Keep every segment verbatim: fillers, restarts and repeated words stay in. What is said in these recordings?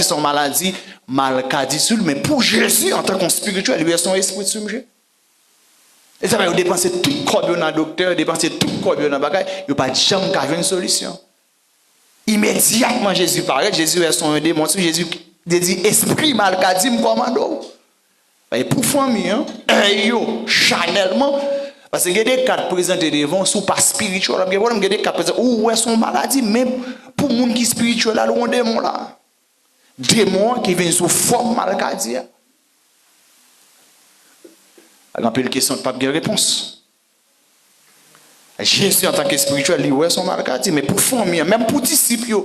se yon maladi, malkadi sou li, men pou Jezi, antanke yon espirityèl, li wè se yon espri sou misye. E sa fè yo depanse tout kòb yo nan doktè, yo depanse tout kòb yo nan bagay, yo pa t janm ka jwenn solisyon. Imedyatman Jezi parèt, Jezi wè se yon demon sou, Jezi te di, espri malkadi, m kòmande w. E pou fanmi an, yo, chanèlman, paske gen de ka k prezante devan w, si w pa espirityèl, w ap gen pwoblèm, gen de ka k prezante, ou wè se yon maladi, men pou moun ki espirityèl la, l yon demon la. Demon an ki vin sou fòm malkadi a. Gen anpil kesyon k p ap gen repons. Jezi, antanke espirityèl, li wè se yon malkadi, men pou fanmi an, menm pou disip yo,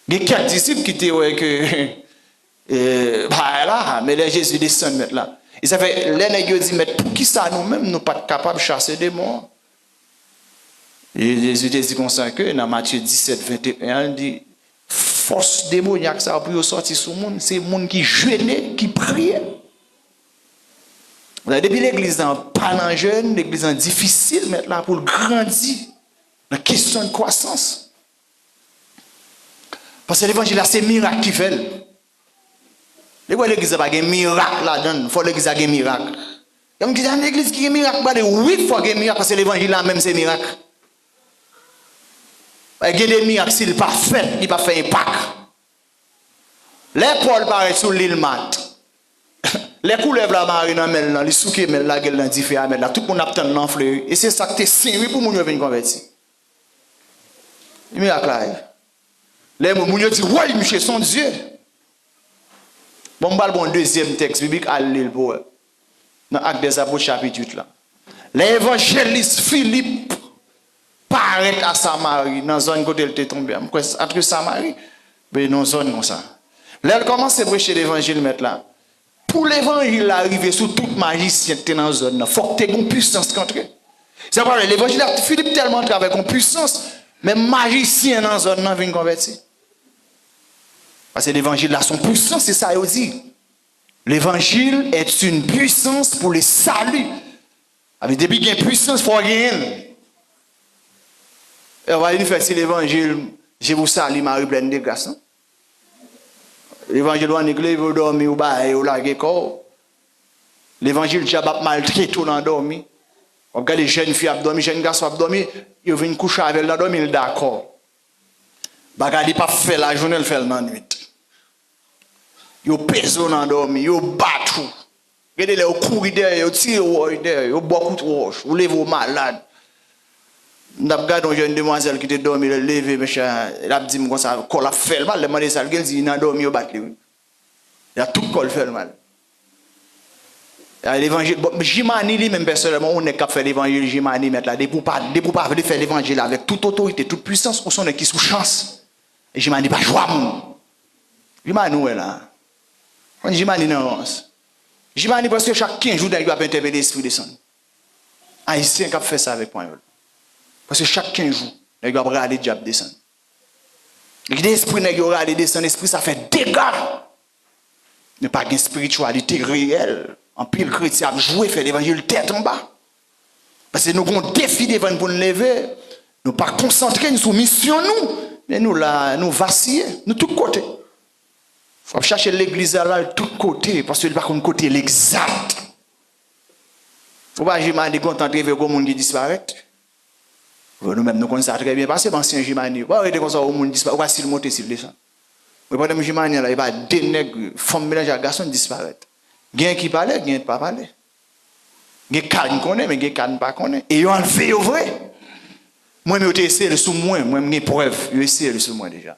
gen kèk disip ki te wè ke, e, bagay la, men lè Jezi desann, mèt la. E sa fè, lè nèg yo di, mèt, poukisa nou menm, nou pa t kapab chase demon an? E Jezi te di konsa ke nan Matye disèt, venteyen, li di, fòs demonyak sa yo, pou yo sòti sou moun, se moun ki jene, ki priye. Depi legliz lan pa nan jèn, legliz lan difisil, mèt la, pou l grandi nan kesyon de kwasans. Paske levanjil la, se mirak ki fè l. Li kwè legliz la pa gen mirak ladan l, fò legliz la gen mirak. Gen moun ki di, a, legliz ki gen mirak, gade, wi, fò gen mirak, paske levanjil la menm se mirak. Gen de mirak, si l pa fèt, li pa fè enpak. Lè Pòl parèt sou lil Mat, lè koulèv la mare nan men l lan, li souke men l, lage l nan dife a, mèt la, tout moun ap tann l anfle, wi. E se sa k te sen, wi, pou moun yo vin konvèti. Mirak la ye. Lè moun, moun yo di, woy, misye se yon dye. Bon, m pral ba w yon dezyèm tèks biblik, al li l pou w wè. Nan Actes des Apôtres, chapit uit la. Lè evanjelis Filip parèt a Samari, nan zòn kote l te tonbe a. M kwè, antre Samari, ben, nan zòn konsa. Lè l kòmanse preche levanjil mèt la, pou levanjil la rive sou tout majisyen ki te nan zòn nan, fòk te gen yon pisans k antre. Se pa vre, levanjil la, Filip tèlman antre avèk yon pisans, menm majisyen nan zòn nan vin konvèti. Paske levanjil la se yon pisans, se sa yo di. L'évangile est une puissance pour le salut. Sa vle di, depi gen pisans, fò w genyen l. E w pa vin fè ti levanjil, je vous salue, Marie pleine de grâce, non? Levanjil w annik leve w dòmi, ou bay, ou lage kò w. Levanjil dyab ap maltrete w nan dòmi. W ap gade jèn fi ap dòmi, jèn gason ap dòmi, yo vin kouche avè l nan dòmi, l dakò. Bagay li p ap fè lajounen, l fè l nan nwit. Yo peze w nan dòmi, yo bat ou. Gen de lè yo kouri dèyè, yo tire wòch dèyè, yo ba w kout wòch, ou leve w malad. M t ap gade yon jèn demwazèl ki te dòmi, lè l leve, mesye, l ap di m konsa, kò l ap fè l mal, lè m mande sa l gen, l di nan dòmi yo bat li, wi. L ap tout kò l fè l mal. A, levanjil, bon, Jimani li menm pèsonèlman, yon nèg k ap fè levanjil Jimani mèt la, depi w pa, depi w pa vle fè levanjil avèk tout otorite, tout pwisans, ou se yon nèg ki sou chans. Jimani pa jwa moun. Jimani ou wè la. Konn Jimani nan rans. Jimani prèske chak kenz jou nèg yo ap entèpele espri desann. Ayisyen k ap fè sa avèk panyòl. Prèske chak kenz jou, nèg yo ap rale dyab desann. Li gen espri nèg yo rale desann, espri sa fè dega. Men pa gen espirityalite reyèl. Anpil kretyen ap jwe, fè levanjil tèt anba. Paske nou gen yon defi devan n pou n leve. Nou pa konsantre n sou misyon nou. Men nou la, nou vasiye. Nou tout kote. Fò w ap chache legliz la, l al tout kote, paske li pa konn kote l egzat. Ou pa Jimani kontan te vin gon moun ki disparèt. Nou menm, nou konn sa trè byen pase, men ansyen Jimani yo. Pa rete konsa, yon moun dispa-, ou pa si l monte, si l desann. Mwen, pandan m Jimani an la, e pa de nèg, fanm melanje ak gason, disparèt. Gen ki pale, gen ki pa pale. Gen ka n konnen, men gen ka n pa konnen. E yo anlve yo vre. Mwen, yo te eseye l sou mwen, mwen, m gen prèv, yo eseye l sou mwen deja.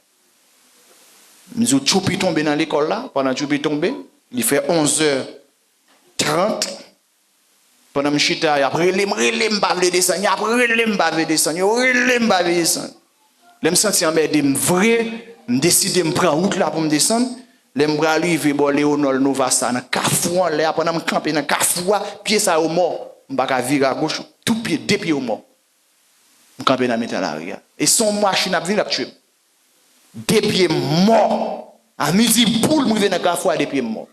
M di w, Tchoupi tonbe nan lekòl la, pandan Tchoupi tonbe, li fè onzè trant, pandan m chita, y ap rele m, rele m, m pa vle desann. Y ap rele m, m pa vle desann. Yo rele m, m pa vle desann. Lè m santi anmède m vre, m deside m pran wout la pou m desann. Lè m pral rive bò Leyonòl Nova sa, nan kafou anlè a, pandan m kanpe nan kafou a, pye sa yo mò. M pa ka vire agoch, tou pye, de pye yo mò. M kanpe nan mitan lari a. E se yon machin ap vin, l ap tchwe m. De pye m mò. A midi boul, m rive nan kafou a, de pye m mò.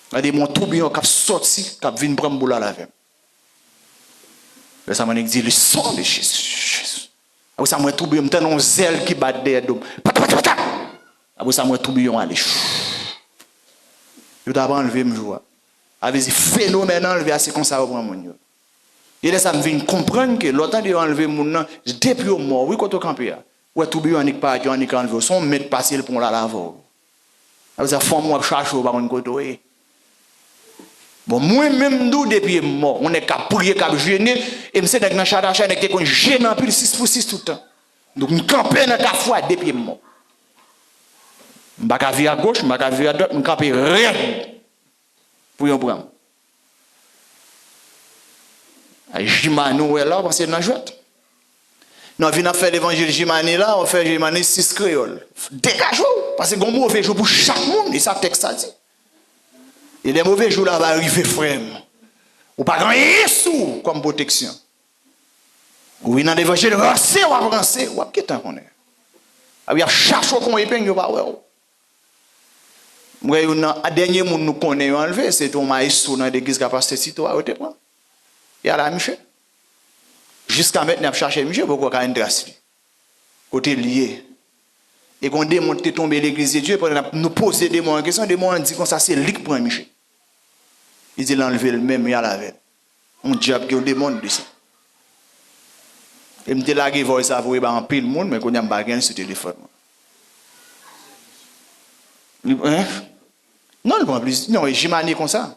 Gade m wè yon toubiyon k ap sòti, k ap vin pran m pou l al avè m. Lè sa, m annik di, le sang de Jésus. Apre sa, m wè toubiyon, m tande yon zèl ki bat dèyè do m. Pata, pata, pata! Apre sa, m wè toubiyon ale. Yo t ap anlve m jou a. Sa vle di fenomèn anlve a, se konsa yo pran moun yo. E lè sa, m vin konprann ke lè w tande yo anlve moun nan, depi yo mò, wi, kote w kanpe a. Ou wè toubiyon annik parèt, yo annik anlve w. Se yon mèt pase l pran w l al avè w. Sa vle di fanm w ap chache, w pa konn kote w ye. Bon, mwen menm, m di w, depi m mò, yon nèg k ap priye, k ap jene, e m se nèg nan Chatacha, nèg te konn jene anpil, sis pou sis tout tan. Donk, m kanpe nan kafou a depi m mò. M pa ka vire agoch, m pa ka vire adwat, m kanpe rèd pou yo pran m. Jimani ou wè la, w panse l nan jwèt? Non, vin ap fè levanjil Jimani la, w ap fè Jimani sis kreyòl. Degaje w, paske gon move jou pou chak moun, e sa tèks la di. E lè move jou la va rive, frè m, ou pa gen anyen sou w kòm pwoteksyon. Ou vin nan levanjil ranse, w ap ranse, w ap gentan konnen. Apre y ap chache w kon epeng, yo pa wè w. M wè youn nan dènye moun nou konnen yo anlve, se te yon mayestwo nan legliz ka pastè Tito a yo te pran. Y ale a misye. Jiska mentnan y ap chache misye, poko ka jwenn tras li. Kote l ye? E gon demon ki te tonbe legliz de Dye, pandan n ap, nou poze demon an kesyon, demon an di konsa se li k pran misye. Li di l anlve l menm, y al avè l. Yon dyab ki yon demon de sa. E m te lage voice sa voye ba anpil moun, men kounye a m pa gen l sou telefòn mwen. Li, hein? Non, li pran pliz-, non, e Jimani konsa.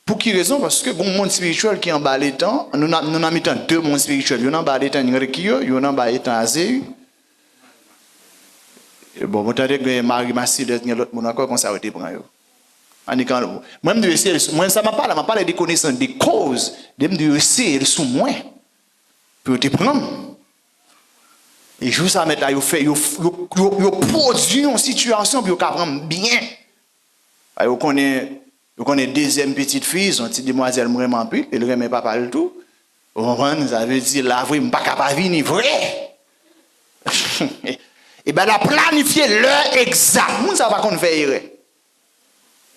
Pou ki rezon? Paske gon mond espirityèl ki anba letan, nou nan, nou nan mitan de mond espirityèl. Youn anba letan Enriquillo, youn anba letan Azéu. E bon, mwen tande gen Mari Masilèz, gen lòt moun ankò, konsa yo te pran yo. Annik an, mwen, m di yo eseye, mwen, sa m ap pale, m ap pale de konesans de koz, de m di yo eseye l sou mwen, pou yo te pran m. E jou sa mèt la, yo fè, yo, yo, yo, yo pwodui yon sitiyasyon pou yo ka pran m byen. A, yo konnen, yo konnen dezyèm pitit fi, se yon ti demwazèl m renmen anpil, e l renmen papa l tou. Ou konprann? Sa vle di, la vre, m pa ka pa vini vre. E ben, l ap planifye lè egzak. Moun sa yo pa konn fè erè.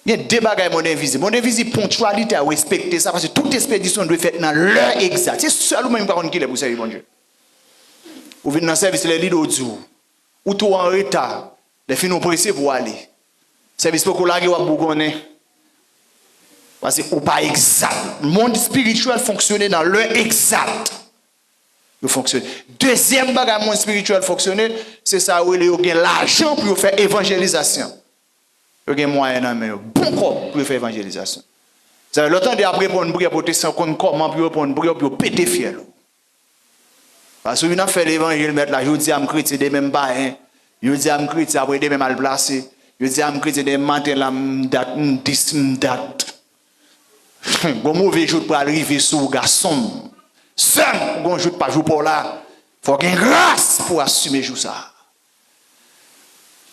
Gen de bagay mond envizib. Mond envizib, ponktyalite a, respekte sa, paske tout espedisyon dwe fèt nan lè egzak. Se sèl ou menm ki pa konn kilè pou sèvi Bondye. Ou vin nan sèvis, lè lide w di w, ou twò anreta. Lèfini w prese pou w ale. Sèvis poko lage, w ap bougonnen. Paske ou pa egzak. Mond espirityèl fonksyone nan lè egzak. Yo fonksyone. Dezyèm bagay mond espirityèl fonksyone, se sa yo rele yo gen lajan pou yo fè evanjelizasyon. Yo gen mwayen nan men yo, bon kòb pou yo fè evanjelizasyon. Sa yo, lè w tande y ap reponn priyè pwotestan, yo konn kòman pou yo reponn priyè, pou yo pete fyèl ou. Paske w vin ap fè levanjil mèt la, jodi a m kretyen, demen m payen. Jodi a m kretyen, apre demen m al plase. Jodi a m kretyen, demen maten la m dat, m dis, m dat. Gon move jou t pral rive sou ou, gason m. Sè m, gon jou t pa jou pa w la. Fò w gen gras pou w asime jou sa a.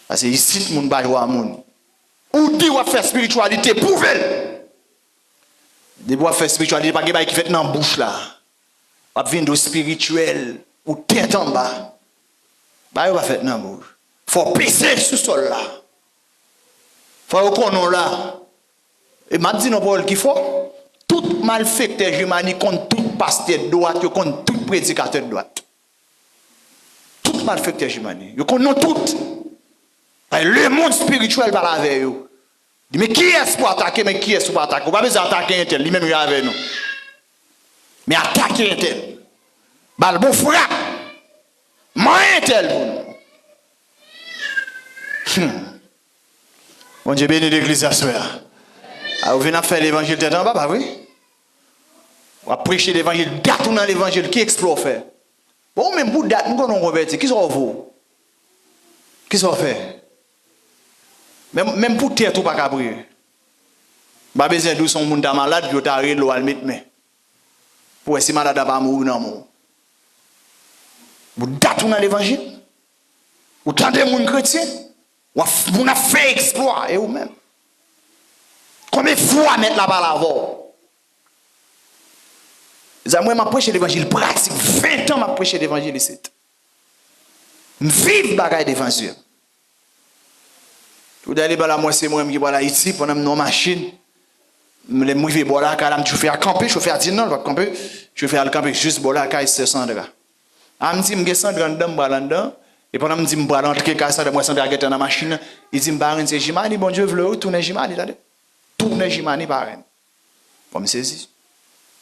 Paske isit, moun pa jwe a moun. Ou di w ap fè espirityalite, pwouve l. Depi w ap fè espirityalite, pa gen bagay ki fèt nan bouch la. W ap vin do espirityèl, ou tèt anba. Bagay yo pa fèt nan bouch. Fò w peze sou sòl la. Fò yo konnen w la. E m ap di nou pawòl ki fò. Tout malfektè Jimani konn tout pastè dwat, yo konn tout predikatè dwat. Tout malfektè Jimani. Yo konn nou tout. Lemonn espirityèl pale avè yo. Di, men kiyès pou atake, men kiyès pou pa atake. Ou pa bezwen atake entèl, li menm li avè nou. Men atake entèl. Ba l bon frap. Manyen entèl pou nou. Hmm. Bondye beni legliz aswè a. A, ou vin ap fè levanjil tèt anba, pa vre? W ap preche levanjil, dat ou nan levanjil, ki eksplwa w fè? Bon, ou menm pou dat, m konnen w konvèti, kisa w vo? Kisa w fè? Menm, menm pou tèt ou pa ka priye. M pa bezwen di w se yon moun ta malad, pou yo ta rele w al met men. Pou wè si malad la pa mouri nan men w. Pou dat ou nan levanjil. Ou tande moun kretyen, w ap, moun ap fè eksplwa, e ou menm? Konbyen fwa mèt la pale avè w? Zan, mwen, m ap preche levanjil pratik. Ven tan m ap preche levanjil isit. M viv bagay devan zye m. Tout dènye ban la, mwen, se mwen menm ki pral Ayiti, pandan m nan machin. M, lè m rive bò lakay la, m di chofè a kanpe, chofè a di non, l p ap kanpe. Chofè a al kanpe jis bò lakay sè Sandra. A, m di, m gen Sandra anndan, m pral anndan. E pandan m di m pral antre kay Sandra, m wè Sandra gentan nan machin nan, li di m, "Parenn, se Jimani, Bondye vle w tounen Jimani, tande. Tounen Jimani, parenn." Bon, m sezi.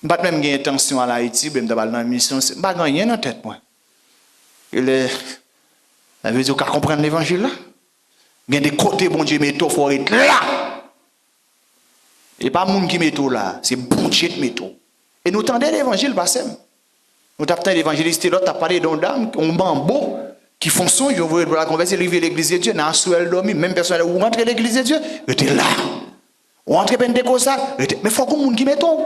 M pa t menm gen entansyon al Ayiti, men m t ap al nan misyon, se- m pa gen anyen nan tèt mwen. E lè, sa vle di ou ka konprann levanjil la? Gen de kote Bondye mete w, fò w ret la. E pa moun ki mete w la, se Bondye k mete w. E nou tande levanjil, pastè m. Nou t ap tande evanjelis Telot t ap pale de yon dam, yon manbo, ki fè yon sonj, yo voye l pou l al konvèti, li rive legliz de Dye, nan aswè l dòmi, menm pèsonèl, ou rantre legliz de Dye, rete la. Ou rantre Pentekosta, rete. Men fòk gon moun ki mete w.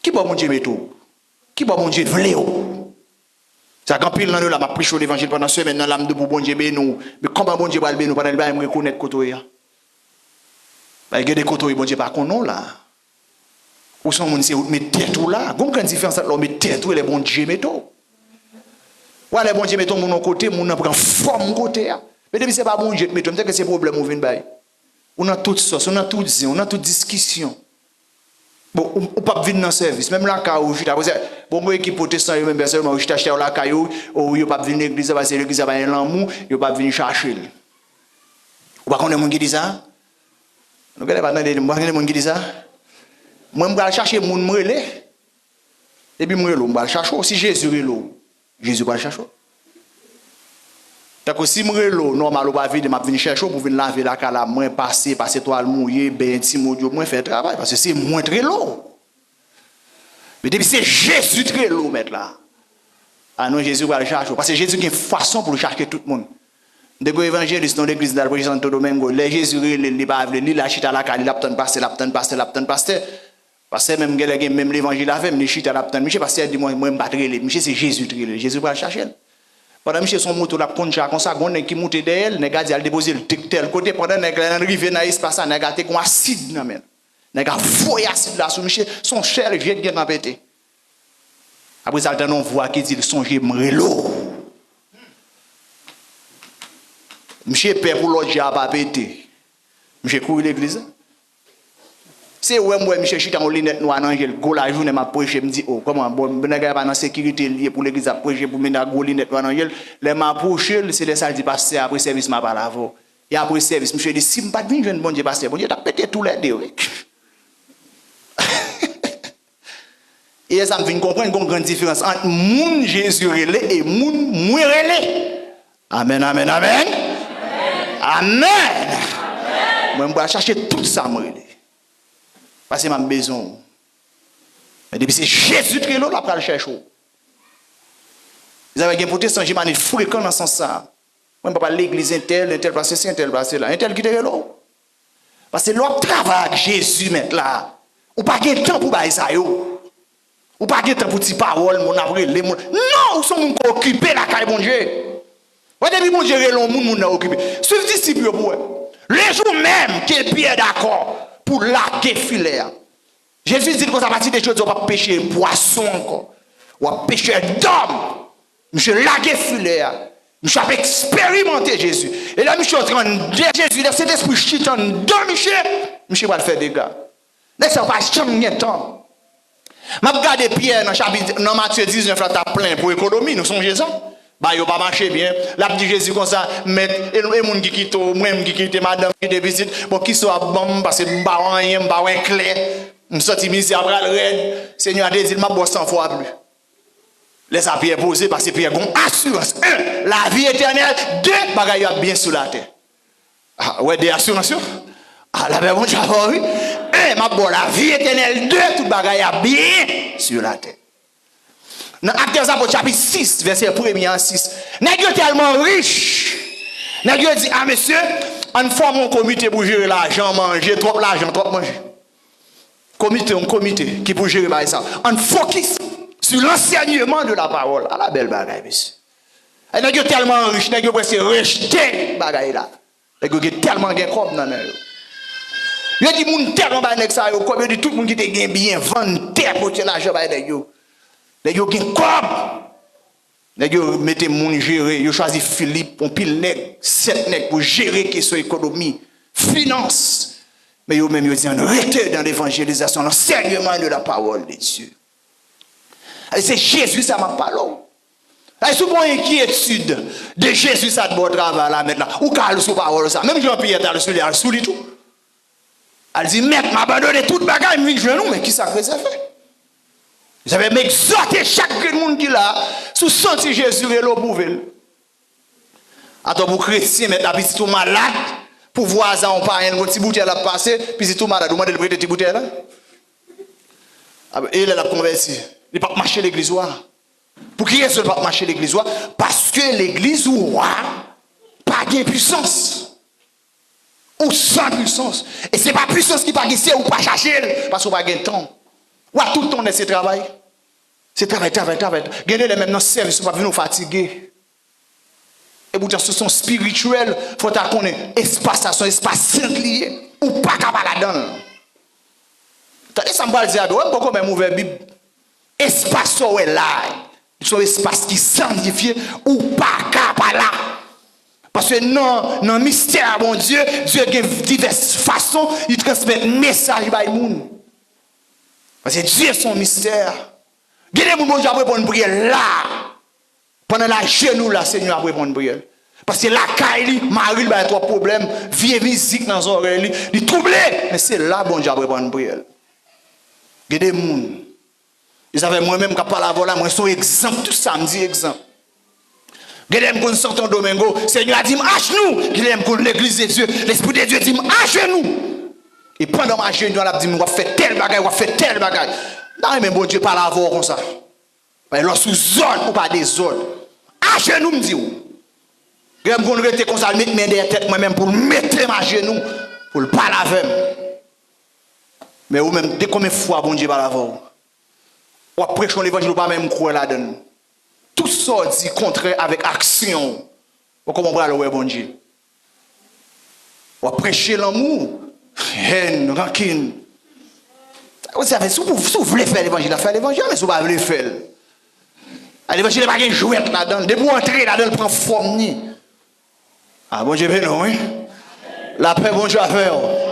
Ki bò Bondye mete w? Ki bò Bondye vle w? Sa gen anpil nan nou la, m ap preche w levanjil pandan semèn nan la, m di w pou Bondye beni w. Men kòman Bondye pral beni w pandan li pa menm rekonèt kote w ye a? Paske gen de kote w ye, Bondye pa konnen w la. Ou se yon moun, se ou t met tèt ou la. Gon gran diferans ant lè w met tèt ou e lè Bondye mete w. Ou wè lè Bondye mete yon moun yon kote, moun nan pran fòm kote a. Men depi se pa Bondye k mete w, m tande se pwoblèm ou vin bay. Ou nan tout sòs, ou nan tout zen, ou nan tout diskisyon. Bon, ou, ou p ap vin nan sèvis. Menm lakay ou, ou chita. Apre sa, bon, gon ekip pwotestan, yo menm pèsonèlman, yo chita, chita yo lakay yo, ou, yo p ap vin legliz la, paske legliz la pa gen lanmou, yo p ap vin chache l. Ou pa konnen moun ki di sa? Nou genlè pa tande, m pa konnen moun ki di sa. Mwen, m pral chache moun m rele. Depi m rele w, m pral chache w. Si Jezi rele w, Jezi pral chache w. Tankou si m rele w, nòmal ou pa vini, m ap vin chèche w pou vin lave lakay la, mwen pase, pase twal mouye, benyen timoun yo, mwen fè travay, paske se mwen t rele w. Men depi se Jezi t rele w, mèt la, a non, Jezi pral chache w, paske Jezi gen fason pou l chache tout moun. M te gon evanjelis nan legliz nan preche Santo Domingo, lè Jezi rele l, li pa vle, li la chita lakay li, l ap tann pastè, l ap tann pastè, l ap tann pastè. Pastè menm genlè gen menm levanjil avè m, li chita l ap tann misye, pastè a di mwen, mwen m pa t rele l, misye se Jezi t rele l, Jezi pral chache l. Pandan misye se yon moto l ap kondui a konsa, gon nèg ki moute dèyè l, nèg a di al depoze l t-, tèl kote, pandan nèg la rive nan espas la, nèg la te gon asid nan men l. Nèg la voye asid la sou misye, se yon sèl je t gentan pete. Apre sa, l tande yon vwa ki di l, "Sonje m rele w." Misye pè pou lòt je a pa pete. Misye kouri legliz la. Se wè m wè misye chita yon linèt nwa nan je l, gwo lajounen m ap preche, m di, "O, kòman, bon, nèg la pa nan sekirite l ye pou legliz ap preche, pou moun ak gwo linèt nwa nan je l." Lè m apwoche l, se lè sa l di, "Pastè, apre sèvis, m a pale avè w." E apre sèvis, misye di, "Si m pa t vin jwenn Bondye, pastè, Bondye t ap pete toulède, wi." E lè sa m vin konprann, gon gran diferans ant moun Jezi rele e moun mwen rele. Amèn, amèn, amèn. Amèn. Mwen, m pral chache tout sa m rele. Paske m ap bezwen w. Men depi se Jezi t rele w, l ap pral chèche w. Mezanmi, gen pwotestan Jimani frekan nan sans sa. Mwen, m pa pral legliz entèl, entèl pastè si, entèl pastè la. Entèl ki te rele w. Paske lè w ap travay ak Jezi, mèt la, ou pa gen tan pou bagay sa yo. Ou pa gen tan pou ti pawòl, moun ap rele, moun. Non, ou se yon moun k okipe lakay Bondye. Wè, depi Bondye rele yon moun, moun nan okipe. Swiv disip yo pou wè. Le jour même que Pierre d'accord pou lage filè a. Jezi di l konsa, "Apati de jodi a, w p ap peche pwason ankò. W ap peche dòm." Misye lage filè a. Misye ap eksperimante Jezi. E lè misye antre anndan Jezi, lè Sentespri chita anndan misye, misye pral fè dega. Nèg sa yo pa janm gen tan. M ap gade Pyè nan chapit, nan Matye diznèf la, t ap plenyen pou ekonomi, nou sonje sa? Bagay yo pa mache byen. L ap di Jezi konsa, "Mèt, e, e moun ki kite w, mwen menm ki kite madanm, kite pitit, bon, kisa w ap ban m, paske m pa wè anyen, m pa wè klè, m santi mizè a pral rèd." Senyè a te di l, "M ap ba w san fwa plis." Lè sa Pyè poze, paske Pyè gon asirans. En, lavi etènèl. De, bagay yo ap byen sou latè. Ah, ou wè de asirans yo? Ah, lapè Bondye avè w, wi. En, m ap ba w lavi etènèl. De, tout bagay ap byen sou latè. Nan Aktè Apot chapit sis, vèsè premye a sis, nèg yo tèlman rich, nèg yo di, "A, mesye, ann fòme yon komite pou jere lajan, manje, twòp lajan, twòp manje." Komite, yon komite ki pou jere bagay sa. Ann fokis sur l'enseignement de la parole. Ala bèl bagay, mesye. E nèg yo tèlman rich, nèg yo prèske rejte bagay la. Nèg yo gen tèlman gen kòb nan men yo. Yo di moun tèlman bay nèg sa yo kòb, yo di tout moun ki te gen byen, vann tè, pote lajan bay nèg yo. Nèg yo gen kòb. Nèg yo mete moun jere, yo chwazi Filip, yon pil nèg, sèt nèg pou jere kesyon ekonomi, finans. Men yo menm yo di, "Ann rete dans l'évangélisation, l'enseignement de la parole de Dieu." E se Jezi sa m ap pale w. Sa vle di, si w gen yon enkyetid de Jezi sa t ba w travay la, mèt la, ou ka al sou pawòl sa. Menm jan Pyè t al sou li, al sou li tou. Al di, Mèt, m abandone tout bagay, m vin jwenn ou, men kisa k rezève? Sa vle di, m egzòte chak grenn moun ki la, si w santi Jezi rele w, pwouve l. Atò pou kretyen, mèt la, pitit ou malad, pou vwazen ou payen, gon ti boutèy l ap pase, pitit ou malad, ou mande l prete ti boutèy la? A, e lè l ap konvèti, li p ap mache legliz ou a. Pou ki rezon li p ap mache legliz ou a? Paske legliz ou a pa gen pisans. Ou san pisans. E se pa pisans ki pa gen, se ou pa chache l, paske ou pa gen tan. Ou a tout tan w nèt se travay. Se travay, travay, travay. Gen de lè menm nan sèvis ou p ap vin ou fatige. E poutan se yon espirityèl, fò w ta konnen espas la se yon espas sant li ye. Ou pa ka pa ladan l. Tande sa m pral di a, wè m poko menm ouvè Bib. Espas sa w wè la, se yon espas ki sanntifye, ou pa ka pa la. Paske nan, nan mistè a Bondye, Dye gen divès fason li transmèt mesaj bay moun. Paske Dye se yon mistè. Gen de moun Bondye ap reponn priyè la. Pandan l ajenou la, Senyè ap reponn priyè l. Paske lakay li, mari l bay twòp pwoblèm, vye mizik nan zòrèy li, li twouble, men se la Bondye ap reponn priyè l. Gen de moun, e sa fè mwen menm k ap pale avè w la, mwen se yon egzanp, tout sa m di egzanp. Gen lè m konn Santo Domingo, Senyè a di m ajenou, gen lè m konn Legliz de Dye, Lespri de Dye di m ajenou. E pandan m ajenou, l ap di m, w ap fè tèl bagay, w ap fè tèl bagay. M ta renmen Bondye pale avè w konsa. Paske lè w sou zòd, ou pa dezòd. Ajenou, m di w. Gen lè m konn rete konsa, l met men dèyè tèt mwen menm pou l mete m ajenou, pou l pale avè m. Men ou menm, de konbyen fwa Bondye pale avè w? W ap preche yon levanjil, ou pa menm kwè ladan l. Tout sa w di kontrè avèk aksyon w. Bon, kòman w pral wè Bondye? W ap preche lanmou, hèn, rankin. Sa vle di, si w, si w vle fè levanjil la, fè levanjil la, men si w pa vle fè l. A, levanjil la pa gen jwèt ladan l. Depi w antre ladan l, pran fòm ni. A, Bondye beni w, wi. Lapè Bondye avè w.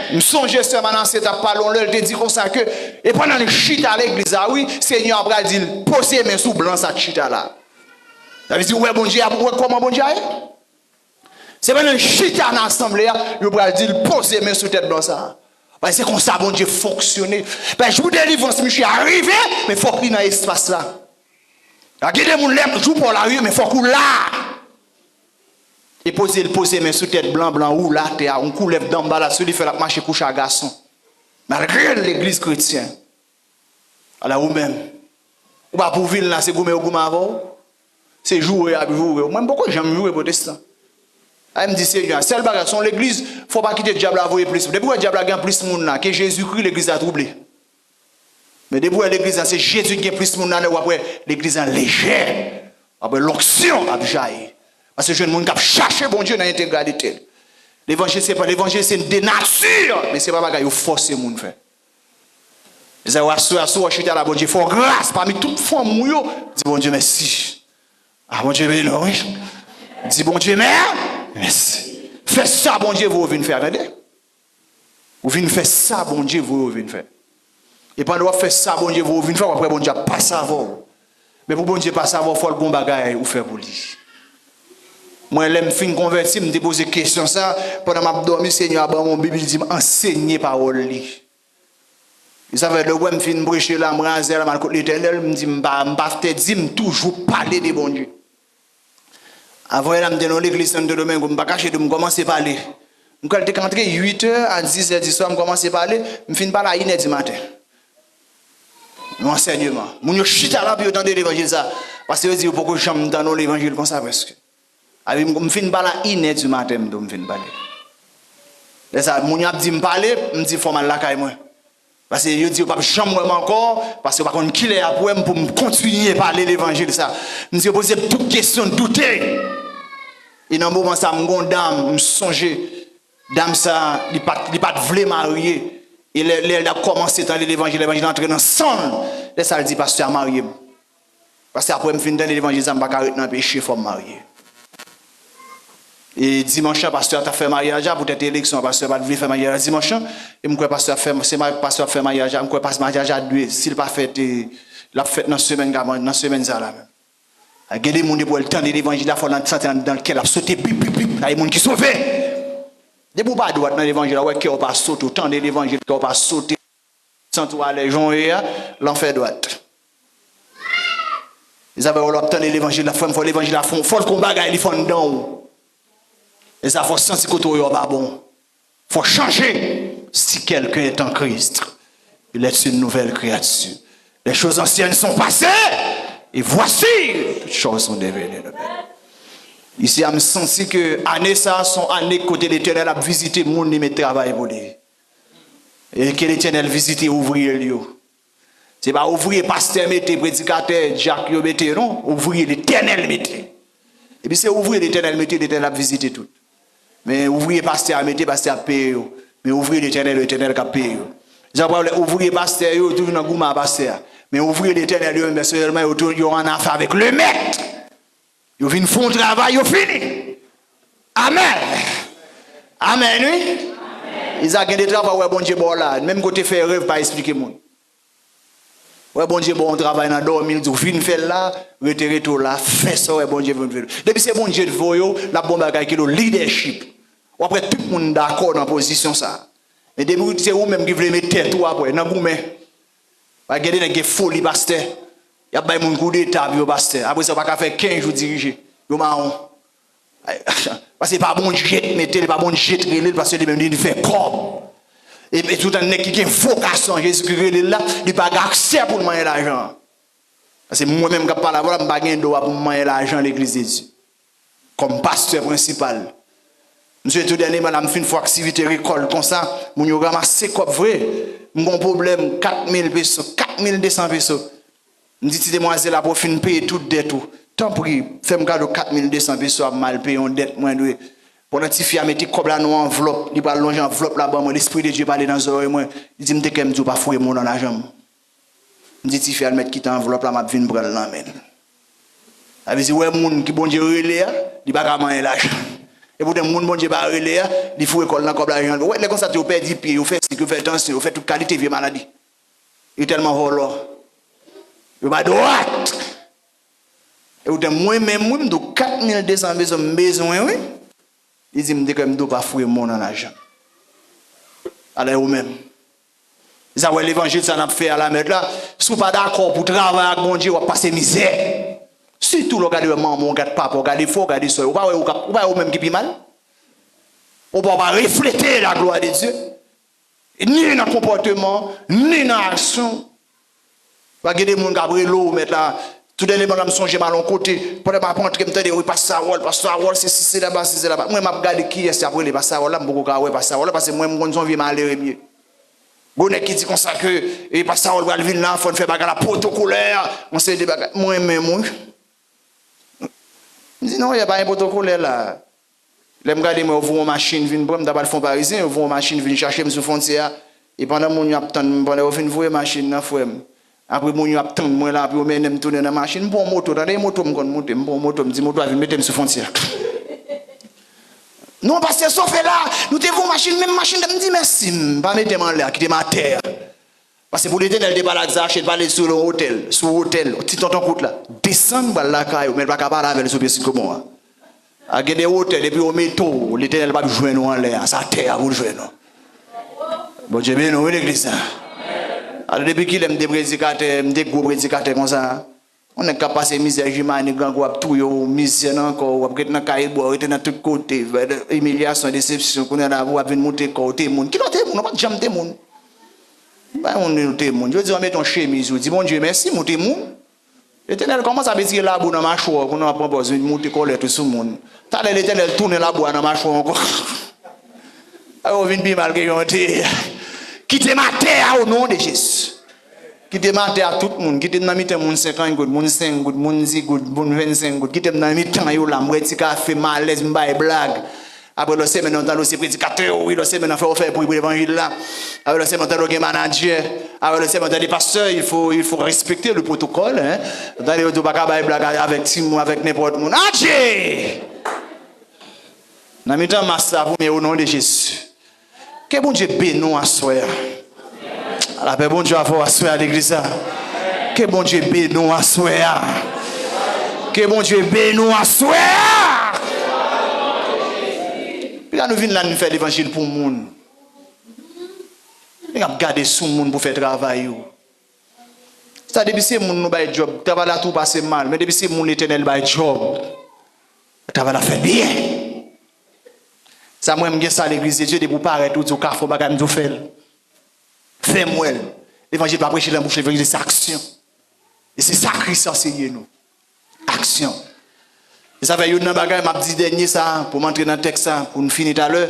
M sonje sè Manase t ap pale yon lè, l te di konsa ke, e pandan l chita legliz la, wi, Senyè a pral di l, poze men sou blan sa k chita la. Sa vle di, ou wè Bondye a, ou wè kòman Bondye a ye? Se pandan l chita nan asanble a, yo pral di l poze men sou tèt blan sa a. Paske se konsa Bondye fonksyone. Paske jou delivrans misye a rive, men fòk li nan espas la. A, gen de moun lè jou pa w la rive, men fòk ou la. E poze l poze men sou tèt blan, blan woule atè a, yon koulèv danbala sou li, fè l ap mache kouche a gason. Malgre l legliz kretyen. Ala ou menm. Ou pa pou vin la, se goumen yo goumen avè w. Se joure y ap joure w. Mwen, m poko janm joure pwotestan. Ay, m di, Senyè, sèl bagay, se yon legliz, fò w pa kite dyab la voye plis. Depi w wè dyab la gen plis moun la ke Jezikri, legliz la twouble. Men depi w wè legliz la, se Jezi ki gen plis moun la, w ap wè legliz la lejè. W ap wè lonksyon ap jayi. Paske jwenn moun k ap chache Bondye nan entegralite l. Levanjil se pa, levanjil se de nati, men se pa bagay yo fòse moun fè. Mezanmi, aswè a, si w chita la, Bondye fè w gras pami tout fanm ou yo, di Bondye mèsi. A, Bondye beni w, wi. Di Bondye mè, mèsi. Fè sa Bondye voye w vin fè a, tande. Ou vin fè sa Bondye voye w vin fè. E pandan w ap fè sa Bondye voye w vin fè, w ap wè Bondye ap pase avè w. Men pou Bondye pase avè w, fò l gon bagay ou fè pou li. Mwen, lè m fin konvèti, m te poze kesyon sa, pandan m ap dòmi, Senyè a ban m yon Bib, li di m ansenye pawòl li. E sa fè, lè w wè m fin preche la, m raze la, m al kot Letènèl, m di, m pa, m pa te di, m toujou pale de Bondye. Avan yè la, m te nan yon legliz Santo Domingo, m pa kache di w, m kòmanse pale. M kwè l te ka antre uit è a diz è di swa, m kòmanse pale, m fin pale a inè di maten. Yon ansèyman. Moun yo chita la pou yo tande levanjil sa. Paske yo di yo poko janm tande yon levanjil konsa prèske. Api m, m fin pale a inè di maten, m tou, m fin pale. Lè sa, moun yo ap di m pale, m di fò m al lakay mwen. Paske yo di yo p ap janm wè m ankò, paske yo pa konn kilè y ap wè m pou m kontinye pale levanjil sa. M di yo poze m tout kesyon, doute. E nan moman sa, m gon dam, m sonje, dam sa, li pa t, li pa t vle marye. E lè, lè l ap kòmanse tande levanjil, levanjil antre nan san l. Lè sa, l di, pastè a marye m. Paske apre m fin tande levanjil sa, m pa ka ret nan peche, fò m marye. E dimanch lan, pastè a t ap fè maryaj la, poutèt eleksyon an, pastè a pa t vle fè maryaj la dimanch lan. E m kwè pastè a fè, se ma-, pastè a fè maryaj la, m kwè pas-, maryaj la dwe, si l pa fèt, e, l ap fèt nan semèn k ap, nan semèn sa la menm. Gen de moun depi w tande levanjil la, fò nan santi anndan kè l ap sote, pip, pip, pip, sa e moun ki sove. Depi w pa dwat nan levanjil la, w wè kè w pa sote, w tande levanjil, kè w pa sote, santi w alèz jan w ye a, lanfè dwat. E sa fè w lè w ap tande levanjil la, frè m, fò levanjil la fè w, fò l gon bagay li fè anndan w. E sa fè w santi kote w ye a pa bon. Fò w chanje. Si quelqu'un est en Christ, il est une nouvelle créature. Les choses anciennes sont passées, et voici, toutes choses sont devenues nouvelles. Isi a, m santi ke ane sa a se yon ane kote Letènèl ap vizite moun li met travay pou li. E ke Letènèl vizite ouvriye l yo. Se pa ouvriye pastè mete, predikatè, dyak yo mete, non. Ouvriye Letènèl mete. Epi se ouvriye Letènèl mete, Letènèl ap vizite tout. Men ouvriye pastè a mete, pastè ap peye yo. Men ouvriye Letènèl yo, Letènèl k ap peye yo. Jan pa wè ouvriye pastè yo, yo toujou nan goumen a pastè a. Men ouvriye Letènèl yo, pèsonèlman, yo tou, yo an afè avèk Lemèt. Yo vin fè yon travay, yo fini. Amèn. Amèn, wi. Izaak, gen de travay wè Bondye ba w la. Menm kote fè rèv, pa esplike moun. Wè Bondye ba w yon travay nan dòmi, l di w vin fè l la, rete, rete w la, fè sa w wè Bondye vin fè. Depi se Bondye k voye w, l ap ba w bagay ki rele leadership. W ap wè tout moun dakò nan pozisyon sa. Men depi se ou menm ki vle met tèt ou apre, nan goumen. Pa gen de nèg gen foli pastè. Y ap bay moun koudeta pou yo pastè. Apre sa, w pa ka fè kenz jou dirije. Yo mawon. Paske pa Bondye k mete l, pa Bondye k rele l, paske li menm li vin fè kòb. E, e toutan nèg ki gen vokasyon, Jezikri rele l la, li pa gen aksè pou l manyen lajan. Paske mwen menm k ap pale avè w la, m pa gen dwa pou m manyen lajan legliz de Dye. Kòm pastè prensipal. M sonje tou dènyèman la, m fin fè aktivite rekòlt konsa, moun yo ranmase kòb vre. M gon pwoblèm, kat mil peso, kat mil de san peso. M di ti demwazèl la, pou w fin peye tout dèt ou, tanpri, fè m kado kat mil de san peso a, m al peye yon dèt mwen dwe. Pandan tifi a mete kòb la nan yon anvlòp, li pral lonje anvlòp la ban mwen, Lespri de Dye pale nan zòrèy mwen. Li di m te kè m di w pa foure men w nan lajan m. M di tifi a, al mèt kite anvlòp la, m ap vin pran l nan men l. Sa vle di, wè moun ki Bondye rele a, li pa ka manyen lajan. E poutan moun Bondye pa rele a, li foure kò l nan kòb lajan. Ou wè, lè konsa, yo pèdi pye, yo fè sik, yo fè tansyon, yo fè tout kalite vye maladi. Yo tèlman vòlò. Yo pa dwat. E poutan mwen menm, wi, m di w kat mil de san peso m bezwen, wi. Li di m, "M te kwè m di w pa foure men w nan lajan." Alè ou menm. Sa wè levanjil sa n ap fè a Lamèt la, si w pa dakò pou travay ak Bondye, w ap pase mizè. Sitou lè w gade wè manman w, w gade papa w, w gade frè w, w gade sè w. Ou pa wè ou, ou pa wè ou menm ki pi mal? Ou pa, ou pa reflete la gloire de Dieu. Ni nan konpòteman, ni nan aksyon. Pa gen de moun k ap rele w, mèt la. Tou dènyèman la, m sonje m al yon kote. Pandan m ap antre, m tande, "Wi, Pastè Harold, Pastè Harold, se si, se laba, se, se laba." Mwen, m ap gade kiyès y ap rele Pastè Harold la, m poko ka wè Pastè Harold la, paske mwen, m konn se yon vye malere m ye. Gon nèg ki di konsa ke, e, Pastè Harold pral vin la, fò n fè bagay la pwotokolè, yon seri de bagay. Mwen menm, wi. M di, "Non, y a pa gen pwotokolè la." Lè m gade, mwen, yo voye yon machin vin pran m, m ta pral fè yon Parizyen, yo voye yon machin vin chache m sou fwontyè a. E pandan moun yo ap tann mwen, pandan yo fin voye machin nan, frè m, apre moun yo ap tann mwen la, pou yo mennen m tounen nan machin, m pran yon moto, tande, e moto m konn moute, m pran yon moto, m di moto a vin mete m sou fwontyè a. "Non, pastè, sa w fè la, nou te voye yon machin, menm machin, m di mèsi, m pa mete m anlè a, kite m atè a." Paske pou Letènèl te pale ak Zache, li pale sou yon wotè, sou wotè, ti tonton kout la. Desann pral lakay ou, men li pa ka pale avè l sou pye sikomò a. A gen de wotè, depi yo mete w, Letènèl p ap jwenn ou anlè a, se atè a pou l jwenn ou. Bondye beni w, wi, legliz la. Alò, depi kilè m te predikatè, m te gwo predikatè konsa? Yon nèg k ap pase mizè, jimani, grangou ap touye w, mizè nan kò w, w ap ret nan kay bò, rete nan tout kote, imilyasyon, desepsyon, kounye a la, w ap vin moute kò w, te moun. Kilè w te moun? Ou pa t janm te moun. Pa moun ou te moun. Jodi a, w mete yon chemiz, ou di Bondye mèsi, m ou te moun. Letènèl kòmanse ap retire labou nan machwa w, kounye a w ap pran pòz vin moute kòlèt ou sou moun. Talè Letènèl tounen labou a nan machwa w ankò. Ay, ou vin pi mal ke jan w te ye a. Kite m atè a, o non de Jezi. Kite m atè a tout moun. Kite m nan mitan moun senkant goud, moun senk goud, moun dis goud, moun vennsenk goud. Kite m nan mitan yo la. M bwè ti kafe, m alèz, m bay blag. Apre lòt semèn nan, w tande w se predikatè, wi, lòt semèn nan, fè w fè pri pou levanjil la. Apre lòt semèn, w tande w gen manadjè. Apre lòt semèn, w tande pastè, il faut, il faut respecter le protocole, hein. W tande yo di w pa ka bay blag avèk timoun, avèk nenpòt moun. Adje! Nan mitan mas la, pou mwen, o non de Jezi. Ke Bondye beni w aswè a. Lapè Bondye avè w aswè a, legliz la. Ke Bondye beni w aswè a. Ke Bondye beni w aswè a. Piga nou vin la, nou fè levanjil pou moun. Nou ap gade sou moun pou fè travay yo. Sa depi se moun nou bay djòb, travay la tou pase mal, men depi se moun Letènèl bay djòb, travay la fè byen. Sa mwen, m gen sa legliz de Dye, depi w parèt, ou di w ka fè yon bagay, m di w fè l. Fè m wè l. Levanjil pa preche nan bouch, levanjil se aksyon. E se sa Kris anseye nou. Aksyon. E sa fè youn nan bagay m ap di dènye sa, pou m antre nan tèks sa, pou n fini talè.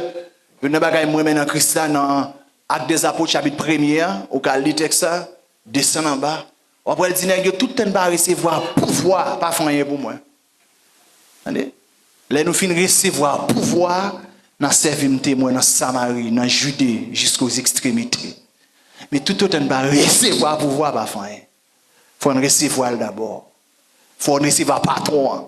Youn nan bagay mwen renmen nan Kris la, nan Actes des Apôtres, chapit premye a, ou ka li tèks sa, desann anba. W ap wè l di nèg yo, tout tan n pa resevwa pouvwa, pa fè anyen pou mwen. Tande? Lè nou fin resevwa pouvwa a, n a sèvi m temwen nan Samari, nan Jide, jiska ekstremite. Men toutotan n pa resevwa pouvwa a, pa fè anyen. Fò n resevwa l dabò. Fò n resevwa patwon an.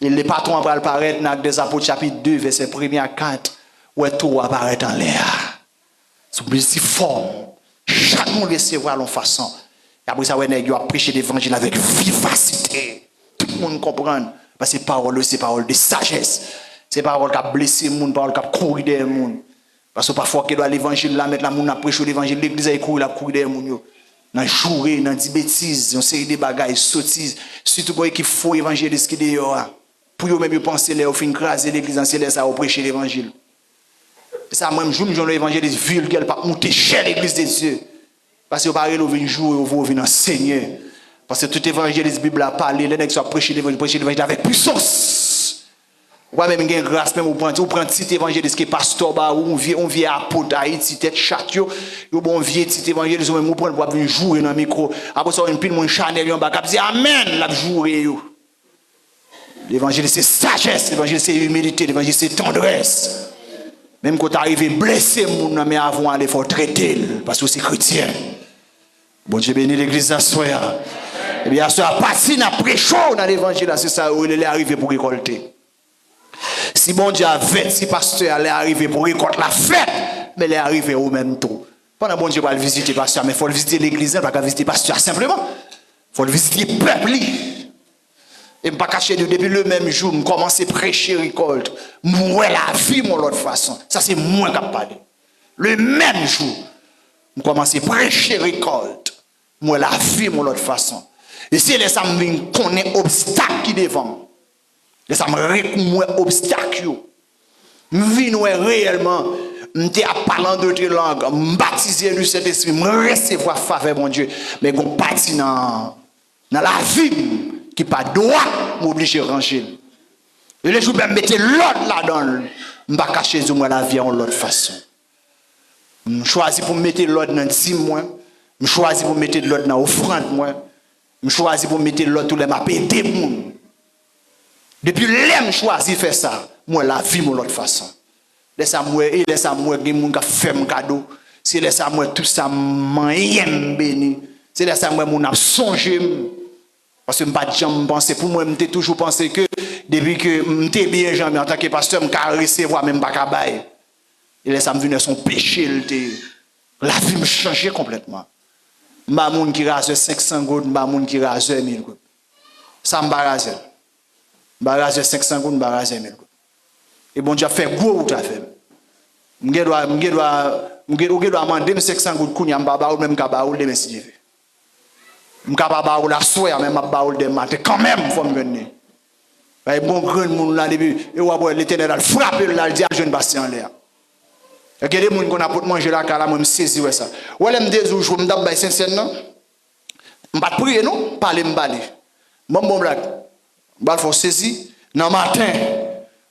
E lè patwon an pral parèt nan Actes des Apôtres, chapit de, vèsè premye a kat, ou wè towo a parèt anlè a. Sou plizyè fòm. Chak moun resevwa l yon fason. E apre sa, w wè nèg yo ap preche levanjil avèk vivasite. Tout moun konprann. Paske pawòl yo se pawòl de sajès. Se pawòl k ap blese moun, pawòl k ap kouri dèyè moun. Paske pafwa, w gen dwa levanjil la, mèt la, moun ap preche w levanjil, legliz la, e kouri, l ap kouri dèyè moun yo. Nan joure, nan di betiz, yon seri de bagay, sotiz. Sitou gon ekip fo evanjelis ki deyò a. Pou yo menm, yo panse lè yo fin kraze legliz lan, se lè sa yo preche levanjil. E sa, mwen, m jou m jwenn yon evanjelis vilgè, l p ap moute chè legliz de Dye. Paske yo pa rele w vin joure, yo voye w vin ansenye. Paske tout evanjelis Bib la pale, lè nèg sa ap preche levanjil, preche levanjil avèk pwisans. Ou pa menm gen gras, menm ou pran, ou pran tit evanjelis ke pastè ba ou, yon vye, yon vye apot Ayiti, tèt chat yo, yo ba w yon vye tit evanjelis, ou menm ou pran l pou w ap vin joure nan mikwo. Apre sa, w wè anpil moun chanèl yo anba k ap di amèn, l ap joure yo. Levanjil se sajès, levanjil se imilite, levanjil se tandrès. Menm ke w ta rive blese moun nan, men avan w ale, fò w trete l, paske w se kretyen. Bondye beni legliz aswè a. Ebyen, aswè a, pati n ap preche w nan levanjil la, se sa yo rele lè a rive pou rekòlte. Si Bondye avèti pastè a, lè a rive pou rekòt la fèt, men lè a rive ou menm tou. Pandan Bondye pral vizite pastè a, men fò l vizite legliz la, l pa ka vizite pastè a senpleman. Fò l vizite pèp li. E m pa kache di w, depi le menm jou m kòmanse preche rekòlt, m wè lavi m yon lòt fason. Sa se mwen k ap pale. Le menm jou, m kòmanse preche rekòlt, m wè lavi m yon lòt fason. E se lè sa m vin konnen obstak ki devan m. Lè sa m re-, m wè obstak yo. M vin wè reyèlman, m te ap pale an dote lang, m batize nan Sentespri, m resevwa favè Bondye. Men gon pati nan, nan lavi m ki pa dwat, m oblije ranje l. E le jou m mete lòd ladan l, m pa kache di w m wè lavi a yon lòt fason. M chwazi pou m mete lòd nan dim mwen. M chwazi pou m mete lòd nan ofrann mwen. M chwazi pou m mete lòd tou lè m ap ede moun. Depi lè m chwazi fè sa, m wè lavi m yon lòt fason. Lè sa m wè, e lè sa m wè gen moun k ap fè m kado. Se lè sa m wè tout sa m manyen m beni. Se lè sa m wè moun ap sonje m. Paske m pa t janm panse, pou mwen, m te toujou panse ke depi ke m te byen jan, men antanke pastè, m ka resevwa, men m pa ka bay. E lè sa m vin wè se yon peche l te ye. Lavi m chanje konplètman. M ba moun ki razè senk san goud, m ba moun ki razè mil goud. Sa m pa razè l. M pa razè senk san goud, m pa razè mil goud. E Bondye ap fè gwo wout avè m. M gen dwa, m gen dwa, m gen, ou gen dwa mande m senk san goud kounye a, m pa ba ou l, men m ka ba ou l demen si Dye vle. M ka pa ba ou l aswè a, men m ap ba ou l demen maten kanmenm, fò m jwenn li. Paske bon grenn moun la, depi, e w ap wè Letènèl al frape l la, l di al jwenn pastè anlè a. Gen de moun konn ap pot manje lakay la, mwen m sezi wè sa. Ou wè lè m te di w jou m t ap bay sentsèn nan, m pa t priye non, pale m pale. Ban m bon blag. M pral fè w sezi. Nan maten,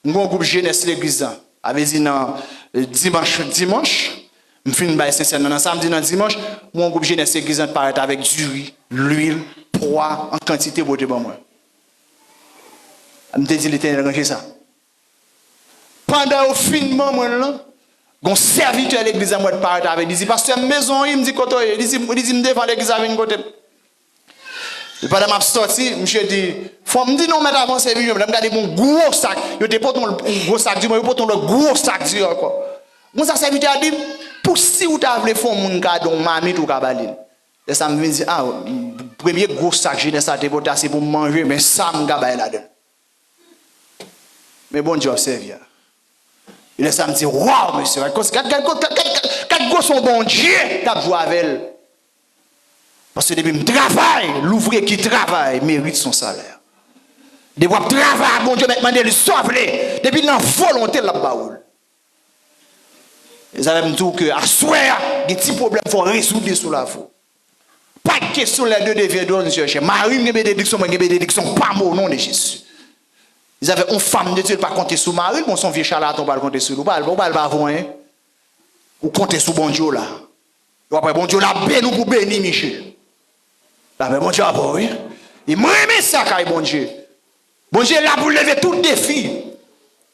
m gen yon gwoup jenès legliz la. Sa vle di nan, eh, dimanch, dimanch, m fin bay sentsèn nan. Nan samdi, nan dimanch, m wè yon gwoup jenès legliz la t parèt avèk diri, lwil, pwa, an kantite pote ban mwen. M te di Letènèl ranje sa. Pandan yo fin ban mwen l lan, gon sèvitè legliz la m wè t parèt avèk li, li di, "Pastè, m bezwen w, wi." M di, "Kote w ye?" Li di, li di, "M devan legliz la, vin kote m." E pandan m ap sòti, misye di, "Fò m di non, mèt avanse vin jwenn mwen." Lè m gade, gon gwo sak, yo te pote yon gwo sak diri, yo pote yon lòt gwo sak diri ankò. Konsa sèvitè a di m, "Pou si w ta vle fè yon moun kado yon mamit, ou ka ba li l." Lè sa m vin di, a, premye gwo sa k jenès la te pote a, se pou m manje, men sa m ka bay ladan l. Men Bondye w ap sèvi a. E lè sa m di, waw, mesye, gad, gad, gad, gad, gad, gad, gad gwo son Bondye k ap jwe avè l. Paske depi m travay, l'ouvrier qui travaille mérite son salaire. Depi w ap travay, Bondye mèt mande l sa w vle. Depi l nan volonte l, l ap ba ou l. E sa fè m di w ke aswè a, gen ti pwoblèm fò w rezoud li sou lavi w. Pa de kesyon, les deux deviendront un seul chair. Mari m gen benediksyon, mwen gen benediksyon pa m, o non de Jezi. Li sa fè yon fanm de Dye, li pa konte sou mari l, bon, se yon vye chalatan, ou pral konte sou li. Ou pral, ou pral pa vo anyen. Ou konte sou Bondye w la. Ou apre Bondye w la beni w pou beni Miche. Lapè Bondye avè w, wi. E mwen renmen sa kay Bondye. Bondye la pou leve tout defi.